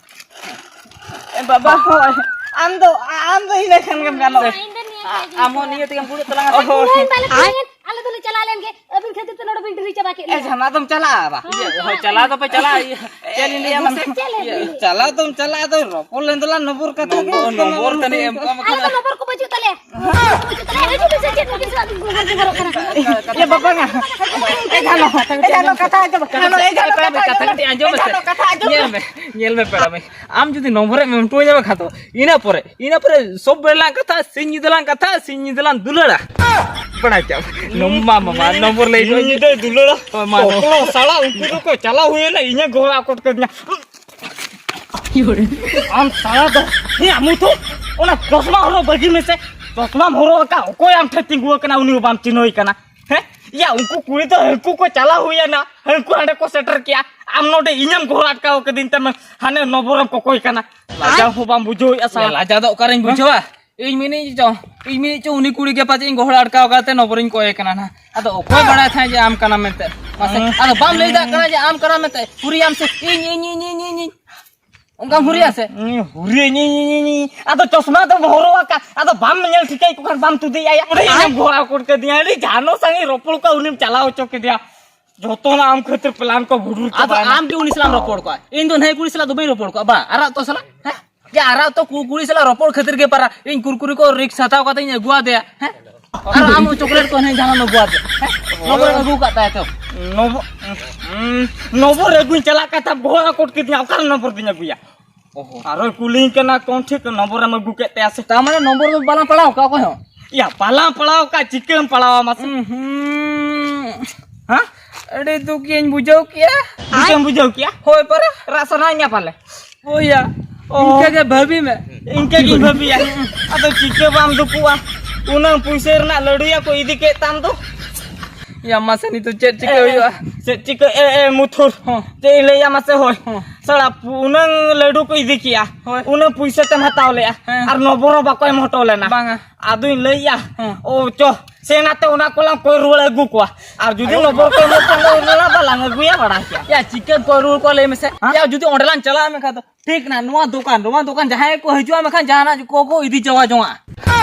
ᱮ ᱵᱟᱵᱟ, ᱦᱳᱭ᱾ ᱟᱢ ᱫᱚ, ᱟᱢ ᱫᱚ ᱤᱱᱟᱹ ᱠᱷᱟᱱ ᱜᱮᱢ ᱜᱟᱱᱚᱜᱼᱟ᱾ ᱤᱧ ᱫᱚ ᱱᱤᱭᱟᱹ ᱜᱮ ᱟᱢ ᱦᱚᱸ ᱱᱤᱭᱟᱹ ᱛᱮᱜᱮᱢ ᱵᱩᱲᱟᱹᱜ ᱛᱟᱞᱟᱝᱟ ᱥᱮ? ᱦᱳᱭ᱾ ᱠᱩᱲᱟᱹᱭ ᱵᱟᱞᱮ ᱠᱩᱲᱟᱹᱭ᱾ ᱟᱞᱮ ᱫᱚᱞᱮ ᱪᱟᱞᱟᱣ ᱞᱮᱱ ᱜᱮ, ᱟᱹᱵᱤᱱ ᱠᱷᱟᱹᱛᱤᱨ ᱛᱮ ᱱᱚᱰᱮ ᱵᱤᱱ ᱰᱮᱨᱤ ᱪᱟᱵᱟ ᱠᱮᱫ ᱮ ᱞᱮᱭᱟ᱾ ᱡᱟᱦᱟᱱᱟᱜ ᱫᱚᱢ ᱪᱟᱞᱟᱜᱼᱟ ᱵᱟ? ᱦᱳᱭ, ᱪᱟᱞᱟᱣ ᱫᱚᱯᱮ ᱪᱟᱞᱟᱜᱼᱟ᱾ ᱪᱮᱫ ᱞᱤᱧ ᱞᱟᱹᱭᱟ ᱢᱟᱥᱮ? ᱪᱮᱫ ᱞᱮ ᱤᱭᱟᱹ, ᱪᱟᱞᱟᱣ ᱫᱚᱢ ᱪᱟᱞᱟᱜᱼᱟ, ᱟᱫᱚ ᱨᱚᱯᱚᱲ ᱞᱮᱱ ᱫᱚᱞᱟᱝ ᱱᱚᱵᱚᱨ ᱠᱟᱛᱷᱟ ᱜᱮ᱾ ᱱᱚᱵᱚᱨ ᱛᱟᱹᱱᱤᱡ ᱮᱢ ᱠᱚᱢ ᱟᱞᱮ ᱫᱚ ᱠᱟᱱᱟ᱾ ᱱᱚᱵᱚᱨ ᱠᱚ ᱵᱟᱹᱪᱩᱜ ᱛᱟᱞᱮᱭᱟ᱾ ᱱᱚᱵᱚᱨ ᱠᱚ ᱵᱟᱹᱪᱩᱜ ᱛᱟᱞᱮᱭᱟ᱾ ᱦᱤᱡᱩᱜ ᱯᱮ ᱥᱮ ᱪᱮᱫ ᱠᱚ ᱵᱤᱥᱟᱹ ᱟᱹᱵᱤᱱ ᱜᱚᱦᱚᱲ ᱜᱚᱦᱚᱲᱚᱜ ᱠᱟᱱᱟ? ᱮ ᱡᱟᱱᱚ, ᱮ ᱡᱟᱱᱚ, ᱠᱟᱛᱷᱟ ᱟᱸᱡᱚᱢ, ᱮ ᱡᱟᱱᱚ, ᱠᱟᱛᱷᱟ ᱟᱸᱡᱚᱢ, ᱠᱟᱛᱷᱟ ᱠᱟᱹᱴᱤᱡ ᱟᱸᱡᱚᱢ ᱢᱮᱥᱮ᱾ ᱠᱟᱛᱷᱟ ᱟᱸᱡᱚᱢ᱾ ᱧᱮᱞ ᱢᱮ, ᱧᱮᱞ ᱢᱮ ᱯᱮᱲᱟ ᱢᱟᱹᱭ, ᱟᱢ ᱡᱩᱫᱤ ᱱᱚᱢᱵᱚᱨᱮᱢ ᱮᱢ ᱦᱚᱴᱚ ᱟᱹᱧᱟ ᱵᱟᱠᱷᱟᱱ ᱫᱚ, ᱤᱱᱟᱹ ᱯᱚᱨᱮ, ᱤᱱᱟᱹ ᱯᱚᱨᱮ ᱥᱚᱵ ᱵᱮᱲᱟ ᱞᱟᱝ ᱠᱟᱛᱷᱟ, ᱥᱤᱧ ᱧᱤᱫᱟᱹ ᱞᱟᱝ ᱠᱟᱛᱷᱟ, ᱥᱤᱧ ᱧᱤᱫᱟᱹ ᱞᱟᱝ ᱫᱩᱞᱟᱹᱲᱟ᱾ ᱵᱟᱲᱟᱭ ᱠᱮᱫᱟᱢ? ᱱᱚᱢ-, ᱢᱟ, ᱢᱟ, ᱢᱟ, ᱱᱚᱢᱵᱚᱨ ᱞᱟᱹᱭ ᱧᱤᱫᱟᱹ ᱫᱩᱞᱟᱹᱲᱟ᱾ ᱦᱳᱭ, ᱢᱟ, ᱱᱚᱢᱵᱚᱨ᱾ ᱚᱠᱚᱭ ᱥᱟᱞᱟ ᱩᱱᱠᱩ ᱫᱚᱠᱚ ᱪᱟᱞᱟᱣ ᱦᱩᱭᱮᱱᱟ, ᱤᱧᱮ ᱜᱚᱦᱚᱲ ᱟᱠᱚᱴ ᱠᱟᱹᱫᱤᱧᱟ᱾ ᱟᱢ ᱥᱟᱞᱟ ᱫᱚ, ᱦᱮᱸ, ᱟᱢ ᱛᱚ ᱚᱱᱟ ᱪᱚᱥᱢᱟ ᱦᱚᱨᱚᱜ ᱵᱟᱹᱜᱤ ᱢᱮᱥᱮ᱾ ᱪᱚᱥᱢᱟᱢ ᱦᱚᱨᱚᱜ ᱟᱠᱟᱫ, ᱚᱠᱚᱭ ᱟᱢ ᱴᱷᱮᱱ ᱛᱤᱸᱜᱩ ᱟᱠᱟᱱᱟ, ᱩᱱᱤ ᱦᱚᱸ ᱵᱟᱢ ᱪᱤᱱᱦᱟᱹᱣ ᱠᱟᱱᱟ᱾ ᱦᱮᱸ? ᱭᱟ, ᱩᱱᱠᱩ ᱠᱩᱲᱤ ᱫᱚ ᱦᱟᱹᱱᱠᱩ ᱠᱚ ᱪᱟᱞᱟᱣ ᱦᱩᱭᱮᱱᱟ, ᱦᱟᱹᱱᱠᱩ ᱦᱟᱸᱰᱮ ᱠᱚ ᱥᱮᱴᱮᱨ ᱠᱮᱜᱼᱟ, ᱟᱢ ᱱᱚᱰᱮ ᱤᱧᱮᱢ ᱜᱚᱦᱚᱲ ᱟᱴᱠᱟᱣ ᱠᱟᱹᱫᱤᱧ ᱛᱮ ᱦᱟᱱᱮ ᱱᱚᱵᱚᱨᱮᱢ ᱠᱚᱠᱚᱭ ᱠᱟᱱᱟ᱾ ᱞᱟᱡᱟᱣ ᱦᱚᱸ ᱵᱟᱢ ᱵᱩᱡᱷᱟᱹᱣᱮᱫᱼᱟ ᱥᱟᱞᱟ᱾ ᱞᱟᱡᱟᱣ ᱫᱚ ᱚᱠᱟᱨᱮᱧ ᱵᱩᱡᱷᱟᱹᱣᱟ? ᱤᱧ ᱢᱮᱱᱮᱫ ᱪᱚ, ᱤᱧ ᱢᱮᱱᱮᱫ ᱪᱚ ᱩᱱᱤ ᱠᱩᱲᱤ ᱜᱮ ᱯᱟᱪᱮᱫ ᱤᱧ ᱜᱚᱦᱚᱲ ᱟᱴᱠᱟᱣ ᱠᱟᱛᱮ ᱱᱚᱵᱚᱨᱤᱧ ᱠᱚᱭᱮ ᱠᱟᱱᱟ ᱱᱟᱦᱟᱜ᱾ ᱟᱫᱚ ᱚᱠᱚᱭ ᱵᱟᱲᱟᱭ ᱛᱟᱦᱮᱸᱫ ᱡᱮ ᱟᱢ ᱠᱟᱱᱟᱢ ᱢᱮᱱᱛᱮ? ᱢᱟᱥᱮ, ᱟᱫᱚ ᱵᱟᱢ ᱞᱟᱹᱭ ᱫᱟᱲᱮᱭᱟᱜ ᱠᱟᱱᱟ ᱡᱮ ᱟᱢ ᱠᱟᱱᱟᱢ ᱢᱮᱱᱛᱮ? ᱦᱩᱨᱤᱭᱟᱢ ᱥᱮ ᱤᱧ, ᱤᱧ, ᱤᱧ, ᱤᱧ, ᱤᱧ᱾ ᱚᱱᱠᱟᱢ ᱦᱩᱨᱤᱭᱟ ᱥᱮ? ᱦᱩᱨᱤᱭᱟᱹᱧ, ᱤᱧ, ᱤᱧ, ᱤᱧ, ᱤᱧ᱾ ᱟᱫᱚ ᱪᱚᱥᱢᱟ ᱫᱚᱢ ᱦᱚᱨᱚᱜ ᱟᱠᱟᱫ, ᱟᱫᱚ ᱵᱟᱢ ᱧᱮᱞ ᱴᱷᱤᱠᱟᱹᱭᱮᱫ ᱠᱚ ᱠᱷᱟᱱ ᱵᱟᱢ ᱛᱩᱫᱮᱭᱟ ᱭᱟ᱾ ᱚᱸᱰᱮ ᱤᱧᱮᱢ ᱜᱷᱚᱲᱟᱣ ᱠᱚᱴ ᱠᱟᱫᱤᱧᱟ, ᱟᱹᱰᱤ ᱡᱷᱟᱱᱚ ᱥᱟᱝ ᱤᱧ ᱨᱚᱯᱚᱲ ᱠᱚᱣᱟ, ᱩᱱᱤᱢ ᱪᱟᱞᱟᱣ ᱦᱚᱪᱚ ᱠᱮᱫᱮᱭᱟ᱾ ᱡᱚᱛᱚᱱᱟᱜ ᱟᱢ ᱠᱷᱟᱹᱛᱤᱨ ᱯᱞᱟᱱ ᱠᱚ ᱵᱷᱩᱰᱩᱨ ᱟᱫᱚ ᱪᱟᱵᱟᱭᱮᱱᱟ᱾ ᱟᱢ ᱜᱮ ᱩᱱᱤ ᱥᱟᱞᱟᱜ ᱮᱢ ᱨᱚᱯᱚᱲ ᱠᱚᱜᱼᱟ, ᱤᱧ ᱫᱚ ᱱᱟᱹᱭ ᱠᱩᱲᱤ ᱥᱟᱞᱟᱜ ᱫᱚ ᱵᱟᱹᱧ ᱨᱚᱯᱚᱲ ᱠᱚᱜᱼᱟ᱾ ᱵᱟ, ᱟᱨᱟᱜ ᱛᱚ ᱥᱟᱞᱟᱜ, ᱦᱮᱸ? ᱡᱮ ᱟᱨᱟᱜ ᱛᱚ ᱠᱩ-, ᱠᱩᱲᱤ ᱥᱟᱞᱟᱜ ᱨᱚᱯᱚᱲ ᱠᱷᱟᱹᱛᱤᱨ ᱜᱮ ᱯᱟᱨᱟ ᱤᱧ ᱠᱩᱨᱠᱩᱨᱤ ᱠᱚ ᱨᱤᱠᱥ ᱦᱟᱛᱟᱣ ᱠᱟᱛᱮ ᱤᱧ ᱟᱹᱜᱩᱣᱟᱫᱮᱭᱟ, ᱦᱮᱸ? ᱟᱨ ᱟᱢ ᱪᱚᱠᱞᱮᱴ ᱠᱚ ᱦᱮᱸ ᱡᱟᱦᱟᱸ ᱟᱹᱜᱩᱣᱟᱫᱮᱭᱟ, ᱦᱮᱸ? ᱱᱚᱵᱚᱨ ᱟᱹᱜᱩ ᱠᱟᱫ ᱛᱟᱭᱟ ᱛᱚ᱾ ᱱᱚᱵᱚ-, ᱩᱸ, ᱱᱚᱵᱚᱨ ᱟᱹᱜᱩᱧ ᱪᱟᱞᱟᱜ ᱠᱟᱱ ᱛᱟᱢ, ᱜᱚᱦᱚᱲ ᱟᱠᱚᱴ ᱠᱮᱫᱤᱧᱟ, ᱚᱠᱟᱨᱮ ᱱᱚᱵᱚᱨ ᱫᱚᱧ ᱟᱹᱜᱩᱭᱟ? ᱚᱦᱚ᱾ ᱟᱨᱚᱭ ᱠᱩᱞᱤᱧ ᱠᱟᱱᱟ, ᱠᱚᱱ ᱴᱷᱤᱠ ᱱᱚᱵᱚᱨᱮᱢ ᱟᱹᱜᱩ ᱠᱮᱫ ᱛᱟᱭᱟ ᱥᱮ? ᱛᱟᱨ ᱢᱟᱱᱮ ᱱᱚᱢᱵᱚᱨ ᱫᱚ ᱵᱟᱞᱟᱝ ᱯᱟᱲᱟᱣ ᱠᱟᱜ ᱚᱠᱚᱭ ᱦᱚᱸ? ᱭᱟ, ᱵᱟᱞᱟᱝ ᱯᱟᱲᱟᱣ ᱠᱟᱜ, ᱪᱤᱠᱟᱹᱢ ᱯᱟᱲᱟᱣᱟ ᱢᱟᱥᱮ? ᱩᱸ ᱦᱩᱸ᱾ ᱦᱮᱸ? ᱟᱹᱰᱤ ᱫᱩᱠ ᱜᱤᱧ ᱵᱩᱡᱷᱟᱹᱣ ᱠᱮᱜᱼᱟ᱾ ᱪᱤᱠᱟᱹᱢ ᱵᱩᱡᱷᱟᱹᱣ ᱠᱮᱜᱼᱟ? ᱦᱳᱭ ᱯᱟᱨᱟ᱾ ᱨᱟᱜ ᱥᱟᱱᱟᱭᱮᱫ ᱢᱮᱭᱟ ᱯᱟᱞᱮ? ᱦᱳᱭ ᱭᱟ᱾ ᱚ᱾ ᱤᱱᱠᱟᱹ ᱜᱮ ᱵᱷᱟᱹᱵᱤ ᱢᱮ᱾ ᱤᱱᱠᱟᱹ ᱜᱤᱧ ᱵᱷᱟᱹᱵᱤᱭᱟ᱾ ᱟᱫᱚ ᱪᱤᱠᱟᱹ ᱵᱟᱢ ᱫᱩᱠᱩᱜᱼᱟ? ᱩᱱᱟᱹᱝ ᱯᱩᱭᱥᱟᱹ ᱨᱮᱱᱟᱜ ᱞᱟᱹᱰᱩᱭᱟ ᱠᱚ ᱤᱫᱤ ᱠᱮᱫ ᱛᱟᱢ ᱫᱚ᱾ ᱭᱟ ᱢᱟᱥᱮ ᱱᱤᱛᱚᱜ ᱪᱮᱫ ᱪᱤᱠᱟᱹ ᱮ, ᱦᱩᱭᱩᱜᱼᱟ? ᱪᱮᱫ ᱪᱤᱠᱟᱹ? ᱮ, ᱮ, ᱢᱩᱛᱷᱩᱨ᱾ ᱦᱚᱸ᱾ ᱪᱮᱫ ᱤᱧ ᱞᱟᱹᱭᱟ ᱢᱟᱥᱮ ᱦᱳᱭ? ᱦᱚᱸ᱾ ᱥᱟᱞᱟ ᱩᱱᱟᱹᱝ ᱞᱟᱹᱰᱩ ᱠᱚ ᱤᱫᱤ ᱠᱮᱜᱼᱟ᱾ ᱦᱳᱭ᱾ ᱩᱱᱟᱹᱝ ᱯᱩᱭᱥᱟᱹ ᱛᱮᱢ ᱦᱟᱛᱟᱣ ᱞᱮᱜᱼᱟ᱾ ᱦᱮᱸ᱾ ᱟᱨ ᱱᱚᱵᱚᱨ ᱦᱚᱸ ᱵᱟᱠᱚ ᱮᱢ ᱦᱚᱴᱚ ᱞᱮᱱᱟ᱾ ᱵᱟᱝᱟ᱾ ᱟᱫᱚᱧ ᱞᱟᱹᱭᱮᱜᱼᱟ, ᱦᱮᱸ᱾ ᱳ, ᱪᱚ, ᱥᱮ ᱱᱟᱛᱮ ᱚᱱᱟ ᱠᱚᱞᱟᱝ ᱠᱚᱭ ᱨᱩᱣᱟᱹᱲ ᱟᱹᱜᱩ ᱠᱚᱣᱟ᱾ ᱟᱨ ᱡᱩᱫᱤ ᱟᱭᱳ ᱱᱚᱵᱚᱨ ᱵᱟᱵᱟ᱾ ᱠᱚ ᱮᱢᱚᱜ ᱠᱷᱟᱱ ᱫᱚ ᱚᱱᱟ ᱵᱟᱞᱟᱝ ᱟᱹᱜᱩᱭᱟ, ᱵᱟᱲᱟᱭ ᱠᱮᱜᱼᱟ᱾ ᱭᱟ, ᱪᱤᱠᱟᱹ ᱠᱚᱭ ᱨᱩᱣᱟᱹᱲ ᱠᱚᱣᱟ ᱞᱟᱹᱭ ᱢᱮᱥᱮ? ᱦᱮᱸ? ᱭᱟ, ᱡᱩᱫᱤ ᱚᱸᱰᱮ ᱞᱟᱝ ᱪᱟᱞᱟᱜᱼᱟ ᱢᱮᱱᱠᱷᱟᱱ ᱫᱚ ᱴᱷᱤᱠ ᱱᱟ, ᱱᱚᱣᱟ ᱫᱚᱠᱟᱱ, ᱱᱚᱣᱟ ᱫᱚᱠᱟᱱ ᱡᱟᱦᱟᱸᱭ ᱠᱚ ᱦᱤᱡᱩᱜᱼᱟ ᱢᱮᱱᱠᱷᱟᱱ ᱡᱟᱦᱟᱱᱟᱜ ᱠᱚ, ᱠᱚ ᱤᱫᱤ ᱪᱟᱵᱟ ᱡᱚᱝᱟ᱾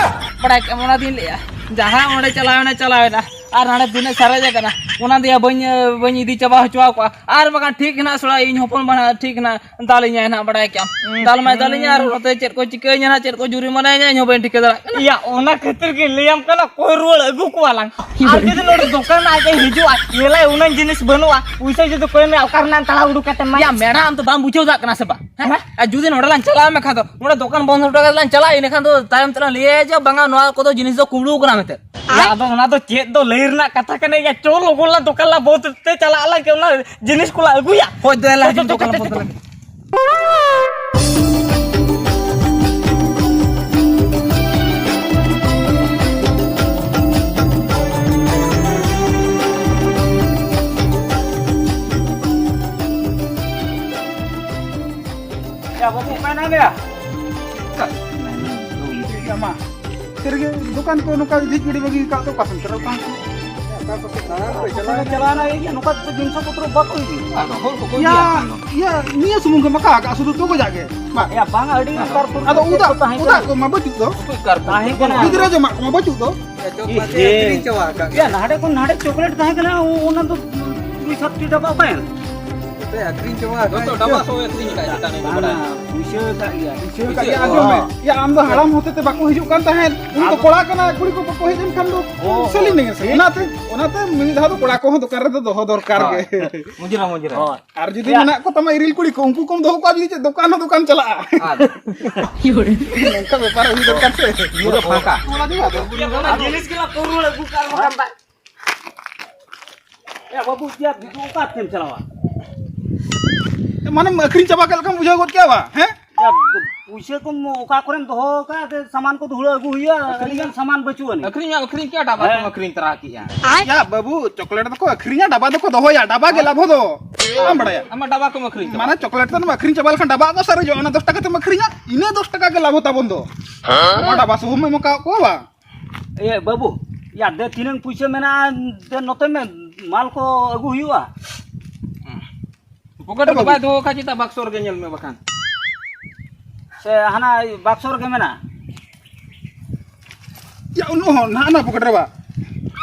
ᱵᱟᱲᱟᱭ ᱠᱮᱜᱼᱟᱢ, ᱚᱱᱟᱛᱤᱧ ᱞᱟᱹᱭᱮᱜᱼᱟ᱾ ᱡᱟᱦᱟᱸ ᱚᱸᱰᱮ ᱪᱟᱞᱟᱣᱮᱱᱟ, ᱪᱟᱞᱟᱣᱮᱱᱟ᱾ ᱟᱨ ᱱᱟᱰᱮ ᱛᱤᱱᱟᱹᱜ ᱥᱟᱨᱮᱡ ᱟᱠᱟᱱᱟ, ᱚᱱᱟ ᱫᱤᱭᱮ ᱵᱟᱹᱧ, ᱵᱟᱹᱧ ᱤᱫᱤ ᱪᱟᱵᱟ ᱦᱚᱪᱚ ᱟᱠᱚᱣᱟ᱾ ᱟᱨ ᱵᱟᱠᱷᱟᱱ ᱴᱷᱤᱠ ᱦᱮᱱᱟᱜ ᱥᱚᱲᱟ, ᱤᱧ ᱦᱚᱯᱚᱱ ᱵᱟ ᱱᱟᱜ ᱴᱷᱤᱠ ᱦᱮᱱᱟᱜ ᱫᱟᱞᱤᱧᱟᱭ ᱱᱟᱜ, ᱵᱟᱲᱟᱭ ᱠᱮᱜᱼᱟᱢ᱾ ᱦᱩᱸ᱾ ᱫᱟᱞ ᱢᱟᱭ ᱫᱟᱞᱤᱧᱟ, ᱟᱨ ᱱᱚᱛᱮ ᱪᱮᱫ ᱠᱚ ᱪᱤᱠᱟᱹᱧᱟ ᱱᱟᱜ, ᱪᱮᱫ ᱠᱚ ᱡᱩᱨᱤᱢᱟᱱᱟᱭᱟ, ᱤᱧ ᱦᱚᱸ ᱵᱟᱹᱧ ᱴᱷᱤᱠᱟᱹ ᱫᱟᱲᱮᱭᱟᱜ ᱠᱟᱱᱟ᱾ ᱭᱟ, ᱚᱱᱟ ᱠᱷᱟᱹᱛᱤᱨ ᱜᱮ ᱞᱟᱹᱭᱟᱢ ᱠᱟᱱᱟ, ᱠᱚᱭ ᱨᱩᱣᱟᱹᱲ ᱟᱹᱜᱩ ᱠᱚᱣᱟ ᱞᱟᱝ᱾ ᱟᱨ ᱡᱩᱫᱤ ᱱᱚᱰᱮ ᱫᱚᱠᱟᱱ ᱟᱡ ᱮ ᱦᱤᱡᱩᱜᱼᱟ, ᱧᱮᱞᱟᱭ ᱩᱱᱟᱹᱝ ᱡᱤᱱᱤᱥ ᱵᱟᱹᱱᱩᱜᱼᱟ, ᱯᱩᱭᱥᱟᱹ ᱡᱩᱫᱤ ᱠᱚᱭ ᱢᱮᱭᱟ, ᱚᱠᱟ ᱨᱮᱱᱟᱜ ᱮᱢ ᱛᱟᱲᱟ ᱩᱰᱩᱠ ᱠᱟᱛᱮ ᱮᱢᱟᱭᱟ? ᱭᱟ, ᱢᱮᱰᱟᱢ, ᱟᱢ ᱫᱚ ᱵᱟᱢ ᱵᱩᱡᱷᱟᱹᱣ ᱫᱟᱲᱮᱭᱟᱜ ᱠᱟᱱᱟ ᱥᱮ ᱵᱟᱝ? ᱦᱮᱸ? ᱦᱮᱸ? ᱟᱨ ᱡᱩᱫᱤ ᱱᱚᱰᱮ ᱞᱟᱝ ᱪᱟᱞᱟᱣ ᱢᱮᱠᱷᱟᱱ ᱫᱚ, ᱱᱚᱰᱮ ᱫᱚᱠᱟᱱ ᱵᱚᱱᱫ ᱦᱚᱴᱚ ᱠᱟᱛᱮ ᱞᱟᱝ ᱪᱟᱞᱟᱜᱼᱟ, ᱤᱱᱟᱹᱠᱷᱟᱱ ᱫᱚ ᱛᱟᱭᱚᱢ ᱛᱮᱞᱟᱝ ᱞᱟᱹᱭᱟᱭᱟ ᱡᱮ, "ᱵᱟᱝᱟ, ᱱᱚᱣᱟ ᱠᱚᱫᱚ ᱡᱤᱱᱤᱥ ᱫᱚ ᱠᱩᱢᱵᱽᱲᱩ ᱠᱟᱱᱟ" ᱢᱮᱱᱛᱮ᱾ ᱭᱟ, ᱟᱫᱚ ᱚᱱᱟ ᱫᱚ ᱪᱮᱫ ᱫᱚ ᱞᱟᱹᱭ ᱨᱮᱱᱟᱜ ᱠᱟᱛᱷᱟ ᱠᱟᱱᱟ? ᱭᱟ, ᱪᱚ ᱞᱚᱜᱚᱱ ᱞᱟᱝ ᱫᱚᱠᱟᱱ ᱞᱟᱝ ᱵᱚᱱᱫ ᱛᱮ ᱪᱟᱞᱟᱜ ᱟᱞᱟᱝ, ᱚᱱᱟ ᱡᱤᱱᱤᱥ ᱠᱚᱞᱟᱝ ᱟᱹᱜᱩᱭᱟ᱾ ᱦᱳᱭ, ᱫᱮᱞᱟ, ᱪᱚ, ᱦᱤᱡᱩᱜ ᱪᱚ, ᱫᱚᱠᱟᱱ ᱪᱚ, ᱵᱚᱱᱫ ᱪᱚ, ᱞᱟᱝ᱾ ᱪᱚ᱾ ᱭᱟ, ᱵᱟᱹᱵᱩ, ᱚᱠᱟᱭ ᱱᱟᱢ ᱭᱟ? ᱚᱠᱟ? ᱭᱟ, ᱢᱟ᱾ ᱥᱟᱹᱨᱤᱜᱮ, ᱫᱚᱠᱟᱱ ᱠᱚ ᱱᱚᱝᱠᱟ ᱡᱷᱤᱡ ᱜᱤᱰᱤ ᱵᱟᱹᱜᱤ ᱠᱟᱜ ᱫᱚ ᱚᱠᱟ ᱥᱮᱱ ᱪᱟᱞᱟᱣ ᱠᱟᱱ ᱪᱚ? ᱚᱠᱟ ᱠᱚ ᱥᱮᱫ ᱫᱟᱬᱟᱱ ᱯᱮ ᱪᱟᱞᱟᱣ ᱮᱱᱟ? ᱪᱟᱞᱟᱣ ᱮᱱᱟ, ᱤᱭᱟᱹ, ᱱᱚᱝᱠᱟ ᱛᱮ ᱡᱤᱱᱤᱥ ᱯᱚᱛᱨᱚ ᱵᱟᱠᱚ ᱤᱫᱤ᱾ ᱟᱫᱚ ᱦᱚᱲ ᱠᱚᱠᱚ ᱤᱫᱤᱭᱟ ᱭᱟ, ᱠᱷᱟᱱ ᱫᱚ᱾ ᱭᱟ, ᱱᱤᱭᱟᱹ ᱥᱩᱢᱩᱝ ᱜᱮ ᱢᱟᱠᱟ ᱟᱠᱟᱫ, ᱥᱩᱫᱷᱩ ᱛᱚᱜᱚᱡᱟᱜ ᱜᱮ᱾ ᱢᱟ᱾ ᱭᱟ, ᱵᱟᱝ, ᱟᱹᱰᱤ ᱫᱚᱨᱠᱟᱨ ᱠᱚ ᱟᱫᱚ ᱪᱮᱫ ᱩᱫᱟᱜ, ᱠᱚ ᱛᱟᱦᱮᱸ ᱩᱫᱟᱜ ᱠᱟᱱᱟ? ᱠᱚ ᱢᱟ ᱵᱟᱹᱪᱩᱜ ᱫᱚ᱾ ᱩᱫᱟᱜ ᱠᱚ ᱛᱟᱦᱮᱸ ᱠᱟᱱᱟ᱾ ᱜᱤᱫᱽᱨᱟᱹ ᱡᱚᱢᱟᱜ ᱠᱚ ᱢᱟ ᱵᱟᱹᱪᱩᱜ ᱫᱚ᱾ ᱮ, ᱪᱚᱠ ᱢᱟᱥᱮ ᱤᱥ, ᱟᱹᱠᱷᱨᱤᱧ ᱪᱟᱵᱟ ᱟᱠᱟᱫ ᱭᱟ, ᱠᱟᱱᱟ᱾ ᱱᱟᱦᱟᱰᱮ ᱠᱷᱚᱱ ᱱᱟᱦᱟᱰᱮ ᱪᱚᱠᱞᱮᱴ ᱛᱟᱦᱮᱸ ᱠᱟᱱᱟ, ᱚ-, ᱚᱱᱟ ᱫᱚ ᱫᱩᱭ ᱥᱟᱛ ᱴᱤ ᱰᱟᱵᱟ ᱚᱠᱟᱭᱮᱱ? ᱟᱯᱮ ᱟᱹᱠᱷᱨᱤᱧ ᱪᱟᱵᱟ ᱟᱠᱟᱫ ᱡᱚᱛᱚ ᱪᱚ? ᱰᱟᱵᱟ ᱥᱚ ᱟᱹᱠᱷᱨᱤᱧ ᱟᱠᱟᱫ ᱪᱮᱛᱟᱱ ᱨᱮ ᱵᱟᱝᱟ, ᱵᱟᱲᱟᱭ᱾ ᱯᱩᱭᱥᱟᱹ ᱟᱠᱟᱫ ᱜᱮᱭᱟ᱾ ᱯᱩᱭᱥᱟᱹ ᱟᱠᱟᱫ ᱜᱮᱭᱟ, ᱟᱸᱡᱚᱢ ᱢᱮ᱾ ᱚ᱾ ᱭᱟ, ᱟᱢ ᱫᱚ ᱦᱟᱲᱟᱢ ᱦᱚᱛᱮ ᱛᱮ ᱵᱟᱠᱚ ᱦᱤᱡᱩᱜ ᱠᱟᱱ ᱛᱟᱦᱮᱸᱫ᱾ ᱩᱱ ᱫᱚ ᱟᱫᱚ ᱠᱚᱲᱟ ᱠᱟᱱᱟ, ᱠᱩᱲᱤ ᱠᱚ ᱵᱟᱠᱚ ᱦᱮᱡ ᱞᱮᱱᱠᱷᱟᱱ ᱫᱚ ᱚ, ᱥᱟᱹᱞᱤ ᱱᱮ ᱥᱮ᱾ ᱦᱮᱸ? ᱚᱱᱟᱛᱮ, ᱚᱱᱟᱛᱮ ᱢᱤᱫ ᱫᱷᱟᱣ ᱫᱚ ᱠᱚᱲᱟ ᱠᱚᱦᱚᱸ ᱫᱚᱠᱟᱱ ᱨᱮᱫᱚ ᱫᱚᱦᱚ ᱫᱚᱨᱠᱟᱨ ᱦᱳᱭ᱾ ᱜᱮ᱾ ᱢᱩᱡᱽᱨᱟ, ᱢᱩᱡᱽᱨᱟ᱾ ᱦᱳᱭ᱾ ᱟᱨ ᱡᱩᱫᱤ ᱭᱟ᱾ ᱢᱮᱱᱟᱜ ᱠᱚ ᱛᱟᱢᱟ ᱤᱨᱤᱞ ᱠᱩᱲᱤ ᱠᱚ, ᱩᱱᱠᱩ ᱠᱚᱢ ᱫᱚᱦᱚ ᱠᱚᱣᱟ, ᱡᱩᱫᱤ ᱪᱮᱫ ᱫᱚᱠᱟᱱ ᱦᱚᱸ ᱫᱚᱠᱟᱱ ᱪᱟᱞᱟᱜᱼᱟ᱾ ᱟᱨ ᱱᱚᱝᱠᱟ ᱵᱮᱯᱟᱨ ᱦᱩᱭ ᱫᱚᱨᱠᱟᱨ ᱥᱮ᱾ ᱯᱩᱨᱟᱹ ᱯᱷᱟᱸᱠᱟ᱾ ᱚᱱᱟ ᱫᱚ ᱵᱟᱝ᱾ ᱚᱱᱟ ᱡᱤᱱᱤᱥ ᱜᱮ ᱞᱟᱝ ᱠᱩᱢᱵᱽᱲᱩ ᱟᱹᱜᱩ ᱠᱟᱜ ᱟᱨ ᱵᱟᱠᱷᱟᱱ ᱫᱟᱜ᱾ ᱮ ᱵᱟᱹᱵᱩ, ᱪᱮᱫ ᱵᱤᱫᱩ ᱚᱠᱟ ᱛᱮᱢ ᱪᱟᱞᱟᱣᱟ? ᱢᱟᱱᱮᱢ ᱟᱹᱠᱷᱨᱤᱧ ᱪᱟᱵᱟ ᱠᱮᱫ ᱞᱮᱠᱟᱢ ᱵᱩᱡᱷᱟᱹᱣ ᱜᱚᱫ ᱠᱮᱫᱟ ᱵᱟ, ᱦᱮᱸ? ᱭᱟ, ᱯᱩᱭᱥᱟᱹ ᱠᱚᱢ ᱚᱠᱟ ᱠᱚᱨᱮᱢ ᱫᱚᱦᱚ ᱟᱠᱟᱫ? ᱥᱟᱢᱟᱱ ᱠᱚ ᱫᱚ ᱦᱩᱲᱟᱹ ᱟᱹᱜᱩ ᱦᱩᱭᱩᱜᱼᱟ, ᱟᱹᱰᱤ ᱜᱟᱱ ᱥᱟᱢᱟᱱ ᱵᱟᱹᱪᱩᱜ ᱟᱹᱱᱤᱡ᱾ ᱟᱹᱠᱷᱨᱤᱧ ᱢᱟ ᱟᱹᱠᱷᱨᱤᱧ ᱠᱮᱫ, ᱰᱟᱵᱟ ᱦᱮᱸ᱾ ᱠᱚᱢ ᱟᱹᱠᱷᱨᱤᱧ ᱛᱚᱨᱟ ᱠᱮᱫᱼᱟ᱾ ᱭᱟ ᱵᱟᱹᱵᱩ, ᱪᱚᱠᱞᱮᱴ ᱫᱚᱠᱚ ᱟᱹᱠᱷᱨᱤᱧᱟ, ᱰᱟᱵᱟ ᱫᱚᱠᱚ ᱫᱚᱦᱚᱭᱟ, ᱰᱟᱵᱟ ᱜᱮ ᱞᱟᱵᱷᱚ ᱫᱚ᱾ ᱵᱟᱢ ᱵᱟᱲᱟᱭᱟ? ᱟᱢᱟᱜ ᱰᱟᱵᱟ ᱠᱚᱢ ᱟᱹᱠᱷᱨᱤᱧ ᱪᱟᱵᱟ᱾ ᱢᱟᱱᱮ ᱪᱚᱠᱞᱮᱴ ᱫᱚ ᱟᱹᱠᱷᱨᱤᱧ ᱪᱟᱵᱟ ᱞᱮᱠᱷᱟᱱ ᱰᱟᱵᱟ ᱫᱚ ᱥᱟᱨᱮᱡᱚᱜᱼᱟ, ᱚᱱᱟ ᱫᱚᱥ ᱴᱟᱠᱟ ᱛᱮᱢ ᱟᱹᱠᱷᱨᱤᱧᱟ, ᱤᱱᱟᱹ ᱫᱚᱥ ᱴᱟᱠᱟ ᱜᱮ ᱞᱟᱵᱷᱚ ᱛᱟᱵᱚᱱ ᱫᱚ᱾ ᱦᱮᱸ? ᱚᱱᱟ ᱰᱟᱵᱟ ᱥᱩᱵᱷᱚᱢ ᱮᱢ ᱟᱠᱟᱫ ᱠᱚᱣᱟ ᱵᱟᱝ? ᱮ ᱵᱟᱹᱵᱩ, ᱭᱟ ᱫᱮ, ᱛᱤᱱᱟᱹᱝ ᱯᱩᱭᱥᱟᱹ ᱢᱮᱱᱟᱜᱼᱟ, ᱫᱮ ᱱᱚᱛᱮ ᱢᱮ, ᱢᱟᱞ ᱠᱚ ᱟᱹᱜᱩ ᱦᱩᱭᱩᱜᱼᱟ᱾ ᱯᱚᱠᱮᱴ ᱨᱮ ᱵᱟᱹᱵᱩ᱾ ᱵᱟᱭ ᱫᱚᱦᱚ ᱠᱟᱜ, ᱪᱮᱫᱟᱜ ᱵᱟᱠᱥᱚ ᱨᱮᱜᱮ ᱧᱮᱞ ᱢᱮ ᱵᱟᱠᱷᱟᱱ᱾ ᱥᱮ ᱦᱟᱱᱟ ᱵᱟᱠᱥᱚ ᱨᱮᱜᱮ ᱢᱮᱱᱟᱜᱼᱟ? ᱭᱟ, ᱩᱱᱟᱹᱜ ᱦᱚᱸ ᱱᱟᱦᱟᱜ ᱚᱱᱟ ᱯᱚᱠᱮᱴ ᱨᱮ ᱵᱟ᱾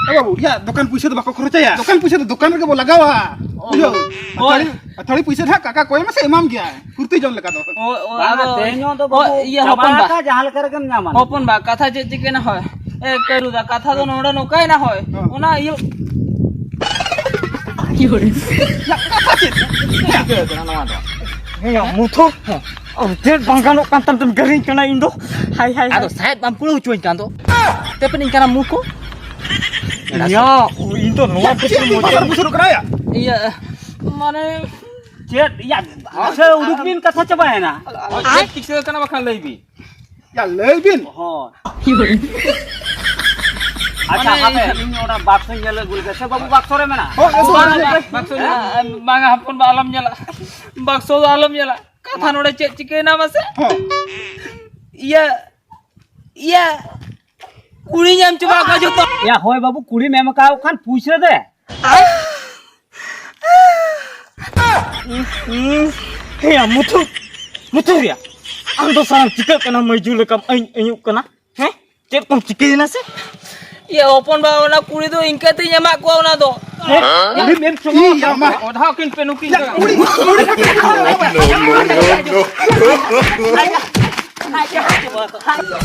ᱮ ᱵᱟᱹᱵᱩ, ᱭᱟ, ᱫᱚᱠᱟᱱ ᱯᱩᱭᱥᱟᱹ ᱫᱚ ᱵᱟᱠᱚ ᱠᱷᱚᱨᱚᱪᱟᱭᱟ᱾ ᱫᱚᱠᱟᱱ ᱯᱩᱭᱥᱟᱹ ᱫᱚ ᱫᱚᱠᱟᱱ ᱨᱮᱜᱮ ᱵᱚ ᱞᱟᱜᱟᱣᱟ᱾ ᱚ᱾ ᱵᱩᱡᱷᱟᱹᱣ? ᱦᱳᱭ᱾ ᱟᱹᱛᱷᱟᱹᱲᱤ, ᱟᱹᱛᱷᱟᱹᱲᱤ ᱯᱩᱭᱥᱟᱹ ᱫᱚ ᱦᱟᱸᱜ ᱠᱟᱠᱟ ᱠᱚᱭ ᱢᱮᱥᱮ, ᱮᱢᱟᱢ ᱜᱮᱭᱟ᱾ ᱯᱷᱩᱨᱛᱤ ᱡᱚᱝ ᱞᱮᱠᱟ ᱫᱚ᱾ ᱚ, ᱚ, ᱵᱟᱝᱟ, ᱟᱫᱚ, ᱛᱮᱦᱮᱧ ᱦᱚᱸ ᱫᱚ ᱚ, ᱵᱟᱹᱵᱩ ᱤᱭᱟᱹ, ᱪᱟᱵᱟ ᱦᱚᱯᱚᱱ ᱵᱟ᱾ ᱟᱠᱟᱫ ᱡᱟᱦᱟᱸ ᱞᱮᱠᱟ ᱨᱮᱜᱮᱢ ᱧᱟᱢᱟ᱾ ᱦᱚᱯᱚᱱ ᱵᱟ, ᱠᱟᱛᱷᱟ ᱪᱮᱫ ᱪᱤᱠᱟᱹᱭᱮᱱᱟ? ᱦᱳᱭ᱾ ᱮ, ᱠᱟᱹᱨᱩ ᱫᱟ, ᱠᱟᱛᱷᱟ ᱫᱚ ᱱᱚᱰᱮ ᱱᱚᱝᱠᱟᱭᱮᱱᱟ, ᱦᱳᱭ᱾ ᱦᱚᱸ᱾ ᱚᱱᱟ ᱤᱭᱟᱹ ᱭᱟ, ᱠᱟᱛᱷᱟ ᱪᱮᱫ? ᱪᱤᱠᱟᱹ ᱠᱟᱱᱟ ᱱᱚᱣᱟ ᱫᱚ? ᱦᱮᱸ, ᱢᱩᱛᱷᱩ᱾ ᱟᱨ ᱪᱮᱫ ᱵᱟᱝ ᱜᱟᱱᱚᱜ ᱠᱟᱱ ᱛᱟᱢ ᱛᱮᱢ ᱜᱟᱹᱨᱤᱧ ᱠᱟᱱᱟ ᱤᱧ ᱫᱚ? ᱦᱟᱭ, ᱦᱟᱭ, ᱟᱫᱚ ᱦᱟᱭ᱾ ᱥᱟᱦᱮᱫ ᱵᱟᱢ ᱠᱩᱲᱟᱹᱣ ᱦᱚᱪᱚᱣᱟᱹᱧ ᱠᱟᱱ ᱫᱚ᱾ ᱛᱮᱯᱮᱱᱤᱧ ᱠᱟᱱᱟ ᱢᱩ ᱠᱚ᱾ ᱭᱟ, ᱤᱧ ᱫᱚ ᱱᱚᱣᱟ ᱪᱮᱫ ᱠᱷᱟᱹᱛᱤᱨ ᱤᱧ ᱢᱚᱪᱟ ᱵᱩᱥᱩᱨ ᱠᱟᱱᱟ ᱭᱟ? ᱤᱭᱟᱹ, ᱢᱟᱱᱮ ᱪᱮᱫ? ᱭᱟ, ᱟᱪᱪᱷᱟ, ᱩᱰᱩᱠ ᱵᱤᱱ, ᱠᱟᱛᱷᱟ ᱪᱟᱵᱟᱭᱮᱱᱟ᱾ ᱟᱞᱚ, ᱟᱞᱚ, ᱪᱮᱫ ᱪᱤᱠᱟᱹ ᱠᱟᱱᱟ ᱵᱟᱠᱷᱟᱱ ᱞᱟᱹᱭ ᱵᱤᱱ᱾ ᱭᱟ, ᱞᱟᱹᱭ ᱵᱤᱱ᱾ ᱦᱚᱸ᱾ ᱟᱪᱪᱷᱟ, ᱢᱟᱱᱮ ᱦᱟᱯᱮ, ᱤᱧ ᱚᱱᱟ ᱵᱟᱠᱥᱚᱧ ᱧᱮᱞ ᱟᱹᱜᱩ ᱞᱮᱜᱮ᱾ ᱥᱮ ᱵᱟᱹᱵᱩ, ᱵᱟᱠᱥᱚ ᱨᱮ ᱢᱮᱱᱟᱜᱼᱟ? ᱦᱳᱭ, ᱦᱳᱭ, ᱦᱳᱭ, ᱵᱟᱝᱟ, ᱦᱳᱭ᱾ ᱵᱟᱝᱟ, ᱵᱟᱠᱥᱚ ᱧᱮᱞ, ᱦᱮᱸ? ᱵᱟᱝᱟ, ᱦᱚᱯᱚᱱ ᱵᱟ, ᱟᱞᱚᱢ ᱧᱮᱞᱟ᱾ ᱵᱟᱠᱥᱚ ᱫᱚ ᱟᱞᱚᱢ ᱧᱮᱞᱟ᱾ ᱠᱟᱛᱷᱟ ᱱᱚᱰᱮ ᱪᱮᱫ ᱪᱤᱠᱟᱹᱭᱮᱱᱟ ᱢᱟᱥᱮ? ᱦᱚᱸ᱾ ᱤᱭᱟᱹ, ᱤᱭᱟᱹ, ᱠᱩᱲᱤ ᱧᱟᱢ ᱪᱟᱵᱟ ᱠᱚᱣᱟ ᱡᱚᱛᱚ᱾ ᱭᱟ, ᱦᱳᱭ ᱵᱟᱹᱵᱩ, ᱠᱩᱲᱤᱢ ᱮᱢ ᱟᱠᱟᱫ ᱠᱷᱟᱱ ᱯᱩᱭᱥᱟᱹ ᱫᱮ᱾ ᱦᱮᱭᱟ, ᱢᱩᱛᱷᱩ, ᱢᱩᱛᱷᱩ ᱭᱟ, ᱟᱢ ᱫᱚ ᱥᱟᱞᱟᱢ ᱪᱤᱠᱟᱹᱜ ᱠᱟᱱᱟ? ᱢᱟᱹᱭᱡᱩ ᱞᱮᱠᱟᱢ ᱟᱹᱧ ᱟᱹᱧᱩᱜ ᱠᱟᱱᱟ, ᱦᱮᱸ? ᱪᱮᱫ ᱠᱚᱢ ᱪᱤᱠᱟᱹᱭᱮᱱᱟ ᱥᱮ? ᱤᱭᱟᱹ, ᱦᱚᱯᱚᱱ ᱵᱟ, ᱚᱱᱟ ᱠᱩᱲᱤ ᱫᱚ ᱤᱱᱠᱟᱹ ᱛᱤᱧ ᱮᱢᱟᱜ ᱠᱚᱣᱟ ᱚᱱᱟ ᱫᱚ᱾ ᱦᱮᱸ? ᱠᱩᱲᱤᱢ ᱮᱢ ᱪᱟᱵᱟ ᱤᱭᱟᱹ, ᱢᱟ᱾ ᱚᱰᱷᱟᱣ ᱠᱤᱱ ᱯᱮ ᱱᱩᱠᱤᱱ ᱫᱚ᱾ ᱠᱩᱲᱤ, ᱠᱩᱲᱤ᱾ No, no, no, no.